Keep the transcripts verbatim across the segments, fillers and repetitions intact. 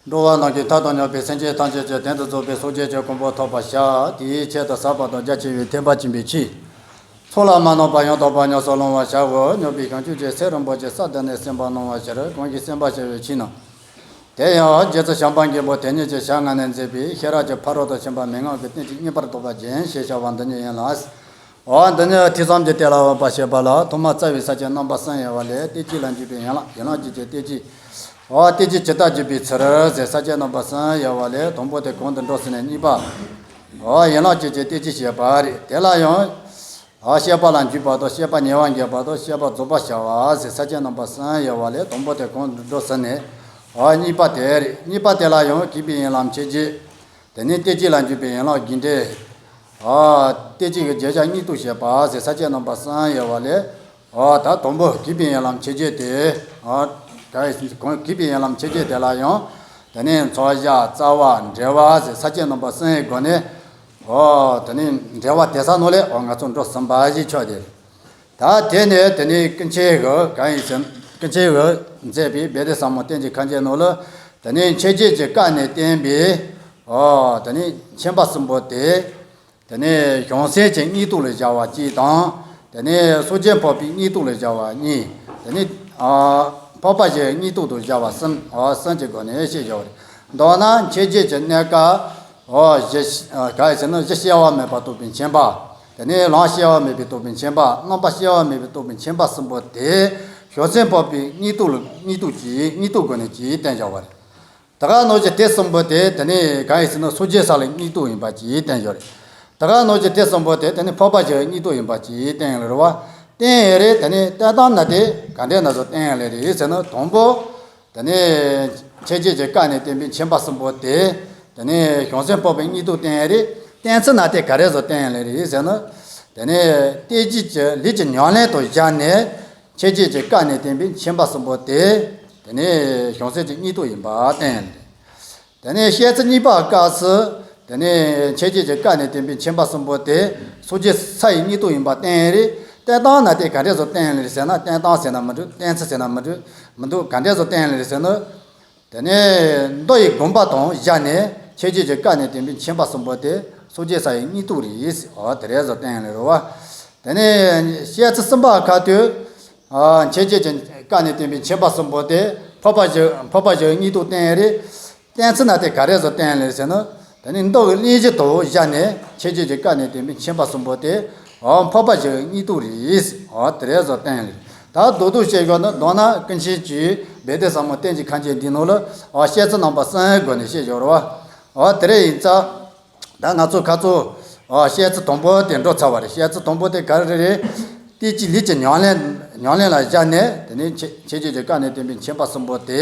འགྲོ་བ་རྣམས་ཀྱི་མཐའ་དང་མཉམ་པའི་སེམས་ཅན་ཐམས་ཅད་ཀྱི་དོན་དུ་རྫོགས་པའི་སངས་རྒྱས་ཀྱི་གོ་འཕང་ཐོབ་པར་བྱ། དེའི་ཆེད་དུ་ཟབ་པ་དང་རྒྱ་ཆེ་བའི་ཐེག་པ་ཆེན་པོའི་ཆོས། ཚོགས་ལ་མ་རྣམ་པ་ཡང་དག་པར་ཉམས་སུ་བླང་བར་བྱའོ། སྙན་པའི་བྱང་ཆུབ་ཀྱི་སེམས་རིན་པོ་ཆེ་ས་དེ་ནས་གསན་པར་གནང་བའི་ཕྱིར། གང་གིས་གསན་པར་བྱ་བའི་ཆོས་རྣམས། དེ་ཡང་རྗེ་བཙུན་བྱམས་པ་མགོན་པོ་དེ་ཉིད་ཀྱི་ཞལ་སྔ་ནས་མཛད་པའི་ཤེས་རབ་ཀྱི་ཕ་རོལ་ཏུ་ཕྱིན་པ་མན་ངག་གི་བསྟན་བཅོས་སྙན་པར་བསྡུས་པ་རྒྱན་ཞེས་བྱ་བ་འདི་ཉིད་ཡིན་ལ། འོ་འདི་ནི་ཐོས་བསམ་གྱི་གཏེར་ལ་འོས་པ་ཞེས་པ་ལ། ཐོག་མར་རྩ་བའི་ས་བཅད་རྣམ་པ་གསུམ་དབྱེ་བ་ལས། གཏད་བཅས་ལ་འཇུག་པའི་ཡན་ལག་ཡན་ལག་བརྒྱད་ཀྱི་གཏད་བཅས། འོ་གཏད་བཅས་ཇི་ལྟར་འཇུག་པའི་ཚུལ་ཟེར་ས་བཅད་རྣམ་པ་གསུམ་དབྱེ་བ་ལས། དང་པོ་དེ་གོང་དུ་འགྲོ་ཟིན་ནས་གཉིས་པ། འོ་ཡན་ལག་བརྒྱད་ཀྱི་གཏད་བཅས་བཤད་པ་རེད། དེ་ལ་ཡང་། འོ་བཤད་པ་ལ་འཇུག་པ་དང་བཤད་པ་ཉེ་བར་འགེལ་བ་དང་བཤད་པ་རྫོགས་པར་བྱ་བ་ཟེར་ས་བཅད་རྣམ་པ་གསུམ་དབྱེ་བ་ལས། དང་པོ་དེ་གོང་དུ་འགྲོ་ཟིན་ནས། འོ་གཉིས་པ་དེ་རེད། གཉིས་པ་དེ་ལ་ཡང་གུས་པའི་ཡན་ལག་མཆེད་བརྗོད། དེ་ནས་གཏད་བཅས་ལ་འཇུག་པའི་ཡན་ལག་རྒྱས་འགྲེལ། འོ་གཏད་བཅས་ཀྱི་བརྗོད་བྱ་སྙིང་བསྡུས་བཤད་པ་ཟེར་ས་བཅད་རྣམ་པ་གསུམ་དབྱེ་བ་ལས། འོ་ད་དང་པོ་གུས་པའི་ཡན་ལག་མཆེད་བརྗོད་དེ། འོ་ག་གུས་པའི་ཡན་ལག་མཆེད་བརྗོད་དེ་ལ་ཡང་། དེ་ནས་མཚོན་བྱ་རྩ་བ་འགྲེལ་བ་ཟེར་ས་བཅད་རྣམ་པ་གསུམ་གྱི་སྒོ་ནས། འོ་དེ་ནས་འགྲེལ་བ་དེ་ས་ནང་ལས་འོ་ང་ཚོ་འགྲོ་ཟིན་པ་ཞིག་ཆགས་ཏེ། ད་དེ་ནས་དེ་ནས་ཀུན་མཁྱེན་གྱིས་གང་ཡིན་ཟེར། ཀུན་མཁྱེན་གྱིས་མཛད་པའི་སྦས་སྡེ་ཟབ་མོ་བསྟན་གྱི་ཁ་འཆེལ་ནང་ལ། དེ་ནས་མཆེད་བརྗོད་ཀྱི་སྐབས་ནས་བསྟན་པའི། འོ་དེ་ནས་མཁྱེན་པ་གསུམ་པོ་དེ། དེ་ནས་བྱང་སེམས་ཀྱི་སྙིང་སྡུད་ལ་སྦྱར་བ་གཅིག་དང་། དེ་ནས་སངས་རྒྱས་འཕགས་པའི་སྙིང་སྡུད་ལ་སྦྱར་བ་གཉིས། དེ་ནས་ཨ་འཕགས་པ་བཞིའི་སྙིང་སྡུད་དུ་སྦྱར་བ་གསུམ། འོ་གསུམ་གྱི་སྒོ་ནས་བཤད་བཞག་པ་རེད། མདོར་ན་མཆེད་བརྗོད་ཀྱི་གནས་སྐབས། འོ་གཞི་ག་རེ་ཟེར་ན། གཞི་སྐྱེ་བ་མེད་པར་རྟོགས་པའི་མཁྱེན་པ། དེ་ནས་ལམ་སྐྱེ་བ་མེད་པའི་རྟོགས་པའི་མཁྱེན་པ། རྣམ་པ་སྐྱེ་བ་མེད་པའི་རྟོགས་པའི་མཁྱེན་པ་གསུམ་པོ་དེ། བྱང་སེམས་འཕགས་པའི་སྙིང་སྡུད་ལ་སྙིང་སྡུད་ཀྱི་སྙིང་སྡུད་སྒོ་ནས་ཀྱིས་བསྟན་བཞག་པ་རེད། ད་ག་ནང་བཞིན་དེ་གསུམ་པོ་དེ་དེ་ནས་གང་ཡིན་ཟེར་ན། སངས་རྒྱས་ས་ལ་སྙིང་སྡུད་ཡིན་པ་གཅིག་བསྟན་ཡོད་རེད། ད་ག་ནང་བཞིན་དེ་གསུམ་པོ་དེ་དེ་ནས་འཕགས་པ་བཞིའི་སྙིང་སྡུད་ཡིན་པ་གཅིག་བསྟན་ཡོད་རེད་བ། བསྟན་ཡོད་རེད། དེ་ནས་བསྟན་སྟངས་ན་དེ་ག་འདྲས་ན་བཟོ་བསྟན་ཡོད་རེད་ཟེར་ན། དང་པོ་དེ་ནས་མཆེད་བརྗོད་ཀྱི་སྐབས་ནས་བསྟན་པའི་མཁྱེན་པ་གསུམ་པོ་དེ། དེ་ནས་བྱང་སེམས་འཕགས་པའི་སྙིང་སྡུད་བསྟན་ཡོད་རེད། བསྟན་ཚུལ་ན་དེ་ག་རེ་བཟོ་བསྟན་ཡོད་རེད་ཟེར་ན། དེ་ནས་གཏད་བཅས་ཀྱི་ལུས་ཀྱི་ཉམས་ལེན་དང་སྦྱར་ནས། མཆེད་བརྗོད་ཀྱི་སྐབས་ནས་བསྟན་པའི་མཁྱེན་པ་གསུམ་པོ་དེ། དེ་ནས་བྱང་སེམས་ཀྱི་སྙིང་སྡུད་ཡིན་པ་བསྟན། དེ་ནས་བཤད་ཚུལ་གཉིས་པའི་སྐབས་སུ། དེ་ནས་མཆེད་བརྗོད་ཀྱི་སྐབས་ནས་བསྟན་པའི་མཁྱེན་པ་གསུམ་པོ་དེ། སངས་རྒྱས་ས་ཡི་སྙིང་སྡུད་ཡིན་པ་བསྟན་རེད། བསྟན་སྟངས་ན་དེ་ག་འདྲས་བཟོ་བསྟན་རེད་ཟེར་ན། བསྟན་སྟངས་ཟེར་ན་མི་འགྲིག། བསྟན་ཚུལ་ཟེར་ན་མི་འགྲིག། མི་འདུག། ག་འདྲས་བཟོ་བསྟན་རེད་ཟེར་ན། དེ་ནས་མདོ་ཡི་དགོངས་པ་དང་སྦྱར་ནས། མཆེད་བརྗོད་ཀྱི་སྐབས་ནས་བསྟན་པའི་མཁྱེན་པ་གསུམ་པོ་དེ་སངས་རྒྱས་ས་ཡི་སྙིང་སྡུད་རེད། འོ་དེ་རེད་བཟོ་བསྟན་ཡོད་རེད་བ། དེ་ནས་བཤད་ཚུལ་གསུམ་པའི་ཁ་ཐུག། ཨ་མཆེད་བརྗོད་ཀྱི་སྐབས་ནས་བསྟན་པའི་མཁྱེན་པ་གསུམ་པོ་དེ་འཕགས་པ་བཞི། འཕགས་པ་བཞིའི་སྙིང་སྡུད་བསྟན་ཡོད་རེད། བསྟན་ཚུལ་ན་དེ་ག་རེ་བཟོ་བསྟན་ཡོད་རེད་ཟེར་ན། དེ་ནས་མདོ་ཡི་གླེང་གཞི་དང་སྦྱར་ནས། མཆེད་བརྗོད་ཀྱི་སྐབས་ནས་བསྟན་པའི་མཁྱེན་པ་གསུམ་པོ་དེ། འོ་འཕགས་པ་བཞིའི་སྙིང་སྡུད་རེད། འོ་དེ་རེད་བཟོ་བསྟན་ཡོད་རེད། ད་རྡོག་རྡོག་བཤད་དགོས་ན། མདོར་ན་ཀུན་མཁྱེན་གྱིས་སྦས་སྡེ་ཟབ་མོ་བསྟན་གྱི་ཁ་འཆེལ་འདི་ནང་ལ། འོ་བཤད་ཚུལ་རྣམ་པ་གསུམ་སྒོ་ནས་བཤད་བཞག་རེད་བ། འོ་དེ་རེད། ཡིན་ཙང་། ད་ང་ཚོ་ཁ་ཚོ། ཨ་བཤད་ཚུལ་དང་པོ་དེ་འགྲོ་ཚར་བ་རེད། བཤད་ཚུལ་དང་པོ་དེ་ག་རེ་རེད། གཏད་བཅས་ལུས་ཀྱི་ཉམས་ལེན། ཉམས་ལེན་ལ་སྦྱར་ནས། དེ་ནས་མཆེད་མཆེད་བརྗོད་ཀྱི་སྐབས་ནས་བསྟན་པའི་མཁྱེན་པ་གསུམ་པོ་དེ།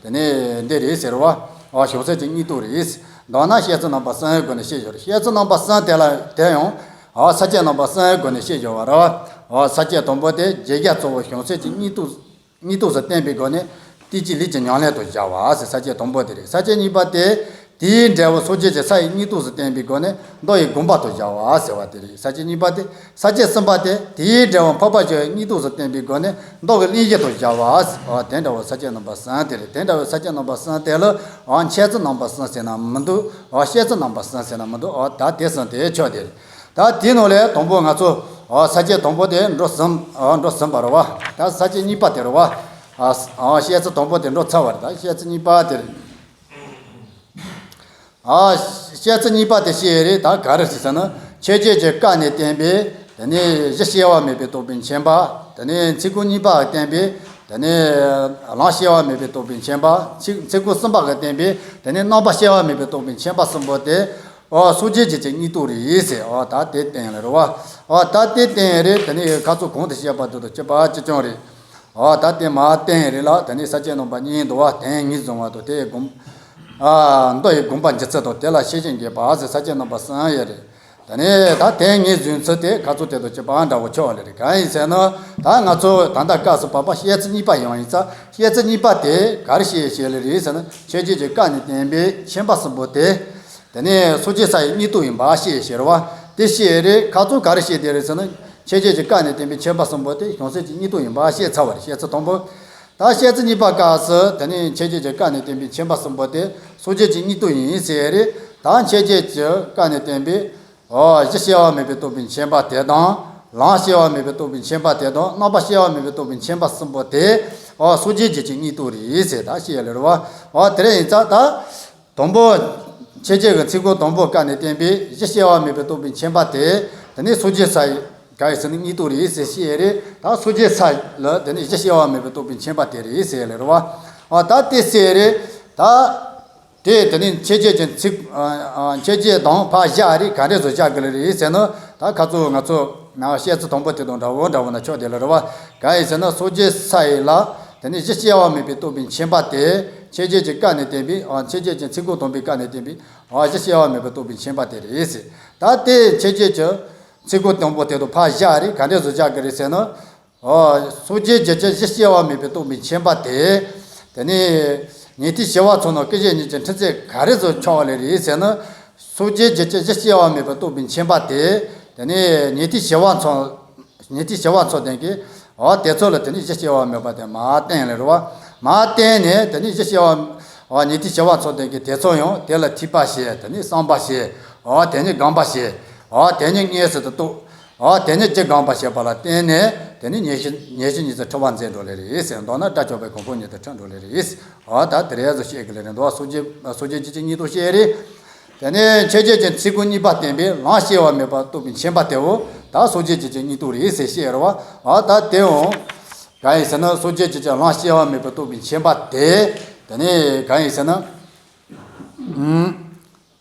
དེ་ནས་འདི་རེད་ཟེར་བ། ཨ་བྱང་སེམས་ཀྱི་སྙིང་སྡུད་རེད། མདོར་ན་བཤད་ཚུལ་རྣམ་པ་གསུམ་སྒོ་ནས་བཤད་བཞག་རེད། བཤད་ཚུལ་རྣམ་པ་གསུམ་དེ་ལ་དེ་ཡང་། ཨ་ས་བཅད་རྣམ་པ་གསུམ་སྒོ་ནས་བཤད་བཞག་པ་རེད། ཨ་ས་བཅད་དང་པོ་དེ་བརྗོད་བྱ་གཙོ་བོ་བྱང་སེམས་ཀྱི་སྙིང་སྡུད། སྙིང་སྡུད་ཟེར་བསྟན་པའི་སྒོ་ནས། གཏད་བཅས་ལུས་ཀྱི་ཉམས་ལེན་དུ་སྦྱར་བ་ཟེར་ས་བཅད་དང་པོ་དེ་རེད། ས་བཅད་གཉིས་པ་དེ། དེའི་འབྲས་བུ་སངས་རྒྱས་ཀྱི་ས་ཡི་སྙིང་སྡུད་ཟེར་བསྟན་པའི་སྒོ་ནས། མདོ་ཡི་དགོངས་པ་དུ་སྦྱར་བ་ཟེར་བ་དེ་རེད། ས་བཅད་གཉིས་པ་དེ། ས་བཅད་གསུམ་པ་དེ། དེའི་འབྲས་བུ་འཕགས་པ་བཞིའི་སྙིང་སྡུད་ཟེར་བསྟན་པའི་སྒོ་ནས། མདོ་གི་གླེང་གཞི་དུ་སྦྱར་བ། འོ་དེ་འདྲ་བའི་ས་བཅད་རྣམ་པ་གསུམ་དེ་རེད། དེ་འདྲ་བའི་ས་བཅད་རྣམ་པ་གསུམ་དེ་ལ། འོ་འཆད་ཚུལ་རྣམ་པ་གསུམ་ཟེར་ན་མི་འདུག། འོ་བཤད་ཚུལ་རྣམ་པ་གསུམ་ཟེར་ན་མི་འདུག། འོ་ད་དེ་གསུམ་དེ་ཆོག་དེ་རེད། ད་དེའི་ནང་ལས་དང་པོ་ང་ཚོ། ཨ་ས་བཅད་དང་པོ་དེ་འགྲོ་ཟིན། ཨ་འགྲོ་ཟིན་པ་རེད་བ། ད་ས་བཅད་གཉིས་པ་དེ་རེད་བ། ཨ་ཨ་བཤད་ཚུལ་དང་པོ་དེ་འགྲོ་ཚར་བ་རེད། ད་བཤད་ཚུལ་གཉིས་པ་དེ་རེད། ཨ་བཤད་ཚུལ་གཉིས་པ་དེ་བཤད་རེད། ད་ག་རེ་ཟེར་ཟེར་ན། མཆེད་བརྗོད་ཀྱི་སྐབས་ནས་བསྟན་པའི། དེ་ནས་གཞི་སྐྱེ་བ་མེད་པའི་རྟོགས་པའི་མཁྱེན་པ། དེ་ནས་ཚིག་ཀུན་གཉིས་པ་བསྟན་པའི། དེ་ནས་ལམ་སྐྱེ་བ་མེད་པའི་རྟོགས་པའི་མཁྱེན་པ། ཚིག་ཚིག་ཀུན་གསུམ་པ་གི་བསྟན་པའི། དེ་ནས་རྣམ་པ་སྐྱེ་བ་མེད་པའི་རྟོགས་པའི་མཁྱེན་པ་གསུམ་པོ་དེ། ཨོ་སངས་རྒྱས་ཀྱི་སྙིང་སྡུད་རེད་ཟེར། ཨོ་ད་དེ་བསྟན་ཡོད་རེད་བ། ཨོ་ད་དེ་བསྟན་ཡོད་རེད། དེ་ནས་ཁ་ཚོ་གོང་དུ་བཤད་པ་དེ་དང་གཅིག་པ་གཅིག་རྐྱང་རེད། ཨོ་ད་དེ་མར་བསྟན་ཡོད་རེད་ལ། དེ་ནས་ས་བཅད་རྣམ་པ་གཉིས་འདུག་བ། དོན་ངེས་བཟུང་བ་དང་དེ་དགོངས། ཨ་མདོ་ཡི་དགོངས་པ་འཇུག་ཚུལ་དང་། དེ་ལ་ཤེར་ཕྱིན་རྒྱས་པ་ཟེར་ས་བཅད་རྣམ་པ་གསུམ་ཡོད་རེད། དེ་ནས་ད་དོན་ངེས་བཟུང་ཚུལ་དེ་ཁ་ཚོ་དེ་དང་གཅིག་པ་འདྲ་བོ་ཆགས་ལེ་རེད། གང་ཡིན་ཟེར་ན། ད་ང་ཚོ་ད་ལྟ་སྐབས་སུ་བབ་པ་བཤད་ཚུལ་གཉིས་པ་ཡང་ཡིན་ཙང་། བཤད་ཚུལ་གཉིས་པ་དེ་ག་རེ་བཤད་བཤད་ལེ་རེད་ཟེར་ན། མཆེད་བརྗོད་ཀྱི་སྐབས་ནས་བསྟན་པའི་མཁྱེན་པ་གསུམ་པོ་དེ། དེ་ནས་སངས་རྒྱས་ས་ཡི་སྙིང་སྡུད་ཡིན་པ་བཤད་ཟེར་བ། དེ་བཤད་རེད། ཁ་ཚོ་ག་རེ་བཤད་དེ་རེད་ཟེར་ན། མཆེད་བརྗོད་ཀྱི་སྐབས་ནས་བསྟན་པའི་མཁྱེན་པ་གསུམ་པོ་དེ་བྱང་སེམས་ཀྱི་སྙིང་སྡུད་ཡིན་པ་བཤད་ཚར་བ་རེད། བཤད་ཚུལ་དང་པོ། ད་བཤད་ཚུལ་གཉིས་པ་སྐབས་སུ་དེ་ནི་མཆན་བརྗོད་ཀྱི་སྐབས་ནས་བསྟན་པའི་མཁྱེན་པ་གསུམ་པོ་དེ་སོ་སྐྱེ་གི་སྙིང་སྟོབས་ཡིན་ཟེར་རེད། ད་མཆན་བརྗོད་ཀྱི་སྐབས་ནས་བསྟན་པའི་ཨོ་གཞི་སྐྱེ་བ་མེད་པའི་རྟོགས་པའི་མཁྱེན་པ་དེ་དང་། ལམ་སྐྱེ་བ་མེད་པའི་རྟོགས་པའི་མཁྱེན་པ་དེ་དང་། རྣམ་པ་སྐྱེ་བ་མེད་པའི་རྟོགས་པའི་མཁྱེན་པ་གསུམ་པོ་དེ་ཨོ་སོ་སྐྱེ་གི་སྙིང་སྟོབས་རེད་ཟེར་ད་བཤད་ཡོད་ལེ་རེད་བ། ཨོ་དེ་རེད། ཡིན་ཙང་ད། དང་པོ། མཆན་བརྗོད་ཀྱི་ཚིག་གོ་དང་པོ་སྐབས་ནས་བསྟན་པའི་གཞི་སྐྱེ་བ་མེད་པའི་རྟོགས་པའི་མཁྱེན་པ་དེ། དེ་ནི་སོ་སྐྱེ་ས་ཡི་ག་ཡི་ཟེར་ན་སྙིང་སྟོབས་རེད་ཟེར་བཤད་ཡོད་རེད། ད་སོ་སྐྱེ་ས་ལ་དེ་ནི་གཞི་སྐྱེ་བ་མེད་པའི་རྟོགས་པའི་མཁྱེན་པ་དེ་རེད་ཟེར་ཡོད་ལེ་རེད་བ། ཨ་ད་དེ་ཟེར་རེད། ད། དེ་དེ་ནི་མཆན་བརྗོད་ཀྱི་ཚིག་ཨ་ཨ་མཆན་བརྗོད་དང་ཕར་བཞག་རེད། ག་འདྲས་བཟོ་བཞག་གི་ལེ་རེད་ཟེར་ན། ད་ཁ་ཚོ་ང་ཚོ་ན་བཤད་ཚུལ་དང་པོ་དེ་དང་འདྲ་བོ་འདྲ་བོ་ན་ཆོག་དེ་ལེ་རེད་བ། ག་ཡི་ཟེར་ན་སོ་སྐྱེ་ས་ཡི་ལ་དེ་ནི་གཞི་སྐྱེ་བ་མེད་པའི་རྟོགས་པའི་མཁྱེན་པ་དེ། མཆན་བརྗོད་ཀྱི་སྐབས་ནས་བསྟན་པའི་ཨ་མཆན་བརྗོད་ཀྱི་ཚིག་གོ་དང་པོའི་སྐབས་ནས་བསྟན་པའི་ཨ་གཞི་སྐྱེ་བ་མེད་པའི་རྟོགས་པའི་མཁྱེན་པ་དེ་རེད་ཟེར། ད་དེ་མཆན་བརྗོད་ཀྱི་ཚིག་གོ་དང་པོ་དེ་དང་ཕར་བཞག་རེད། ག་འདྲས་བཟོ་བཞག་གི་རེད་ཟེར་ན། ཨོ། སོ་སྐྱེ་གི་གཞི་སྐྱེ་བ་མེད་པའི་རྟོགས་པའི་མཁྱེན་པ་དེ། དེ་ནི་ཉན་ཐོས་བྱེ་བ་ཚོ་ནང་སྐད་ཅིག་ཉིད་ཀྱི་འཕྲིན་ཚད་ག་རེ་ཚོ་ཆགས་ལེ་རེད་ཟེར་ན། སོ་སྐྱེ་གི་གཞི་སྐྱེ་བ་མེད་པའི་རྟོགས་པའི་མཁྱེན་པ་དེ། དེ་ནི་ཉན་ཐོས་བྱེ་བ་ཚོ། ཉན་ཐོས་བྱེ་བ་ཚོ་དེ་གིས་ཨོ་དེ་ཚོ་ལ་དེ་ནི་གཞི་སྐྱེ་བ་མེད་པ་དེ་མར་བསྟན་ལེ་རེད་བ། མར་བསྟན་ནས་དེ་ནི་གཞི་སྐྱེ་བ། ཨོ་ཉན་ཐོས་བྱེ་བ་ཚོ་དེ་གིས་དེ་ཚོ་ཡང་དེ་ལ་ཐོས་པ་བྱས། དེ་ནི་བསམ་པ་བྱས། ཨོ་དེ་ནི་སྒོམ་པ་བྱས། ཨོ་དེ་ནི་མངོན་སུམ་དུ་རྟོགས། ཨོ་དེ་ནི་རྒྱུ་སྒོམ་པ་བྱས་པ་ལ་བརྟེན་ནས་དེ་ནི་ཉེར་ཞི་ཉེར་ཞི་གཉིས་སུ་འཁྲུལ་བ་འཛིན་འགྲོ་ལེ་རེད་ཟེར། མདོར་ན་དགྲ་བཅོམ་པའི་གོ་འཕང་མྱུར་དུ་འགྲོ་ལེ་རེད། ཨོ་ད་དེ་རེད་ཟེར་བཤད་གི་ལེ་རེད་འདུག་སོ་སྐྱེ་སོ་སྐྱེ་གི་སྙིང་སྟོབས་བཤད་རེད། དེ་ནས་མཆན་བརྗོད་ཀྱི་ཚིག་གོ་གཉིས་པ་བསྟན་པའི་ལམ་སྐྱེ་བ་མེད་པ་རྟོགས་པའི་མཁྱེན་པ་དེ་བོ་ད་སོ་སྐྱེ་གི་སྙིང་སྟོབས་རེད་ཟེར་བཤད་རེད་བ། ཨོ་ད་དེ་འོང་། གང་ཡིན་ཟེར་ན་སོ་སྐྱེ་གི་ལམ་སྐྱེ་བ་མེད་པ་རྟོགས་པའི་མཁྱེན་པ་དེ། དེ་ནས་གང་ཡིན་ཟེར་ན།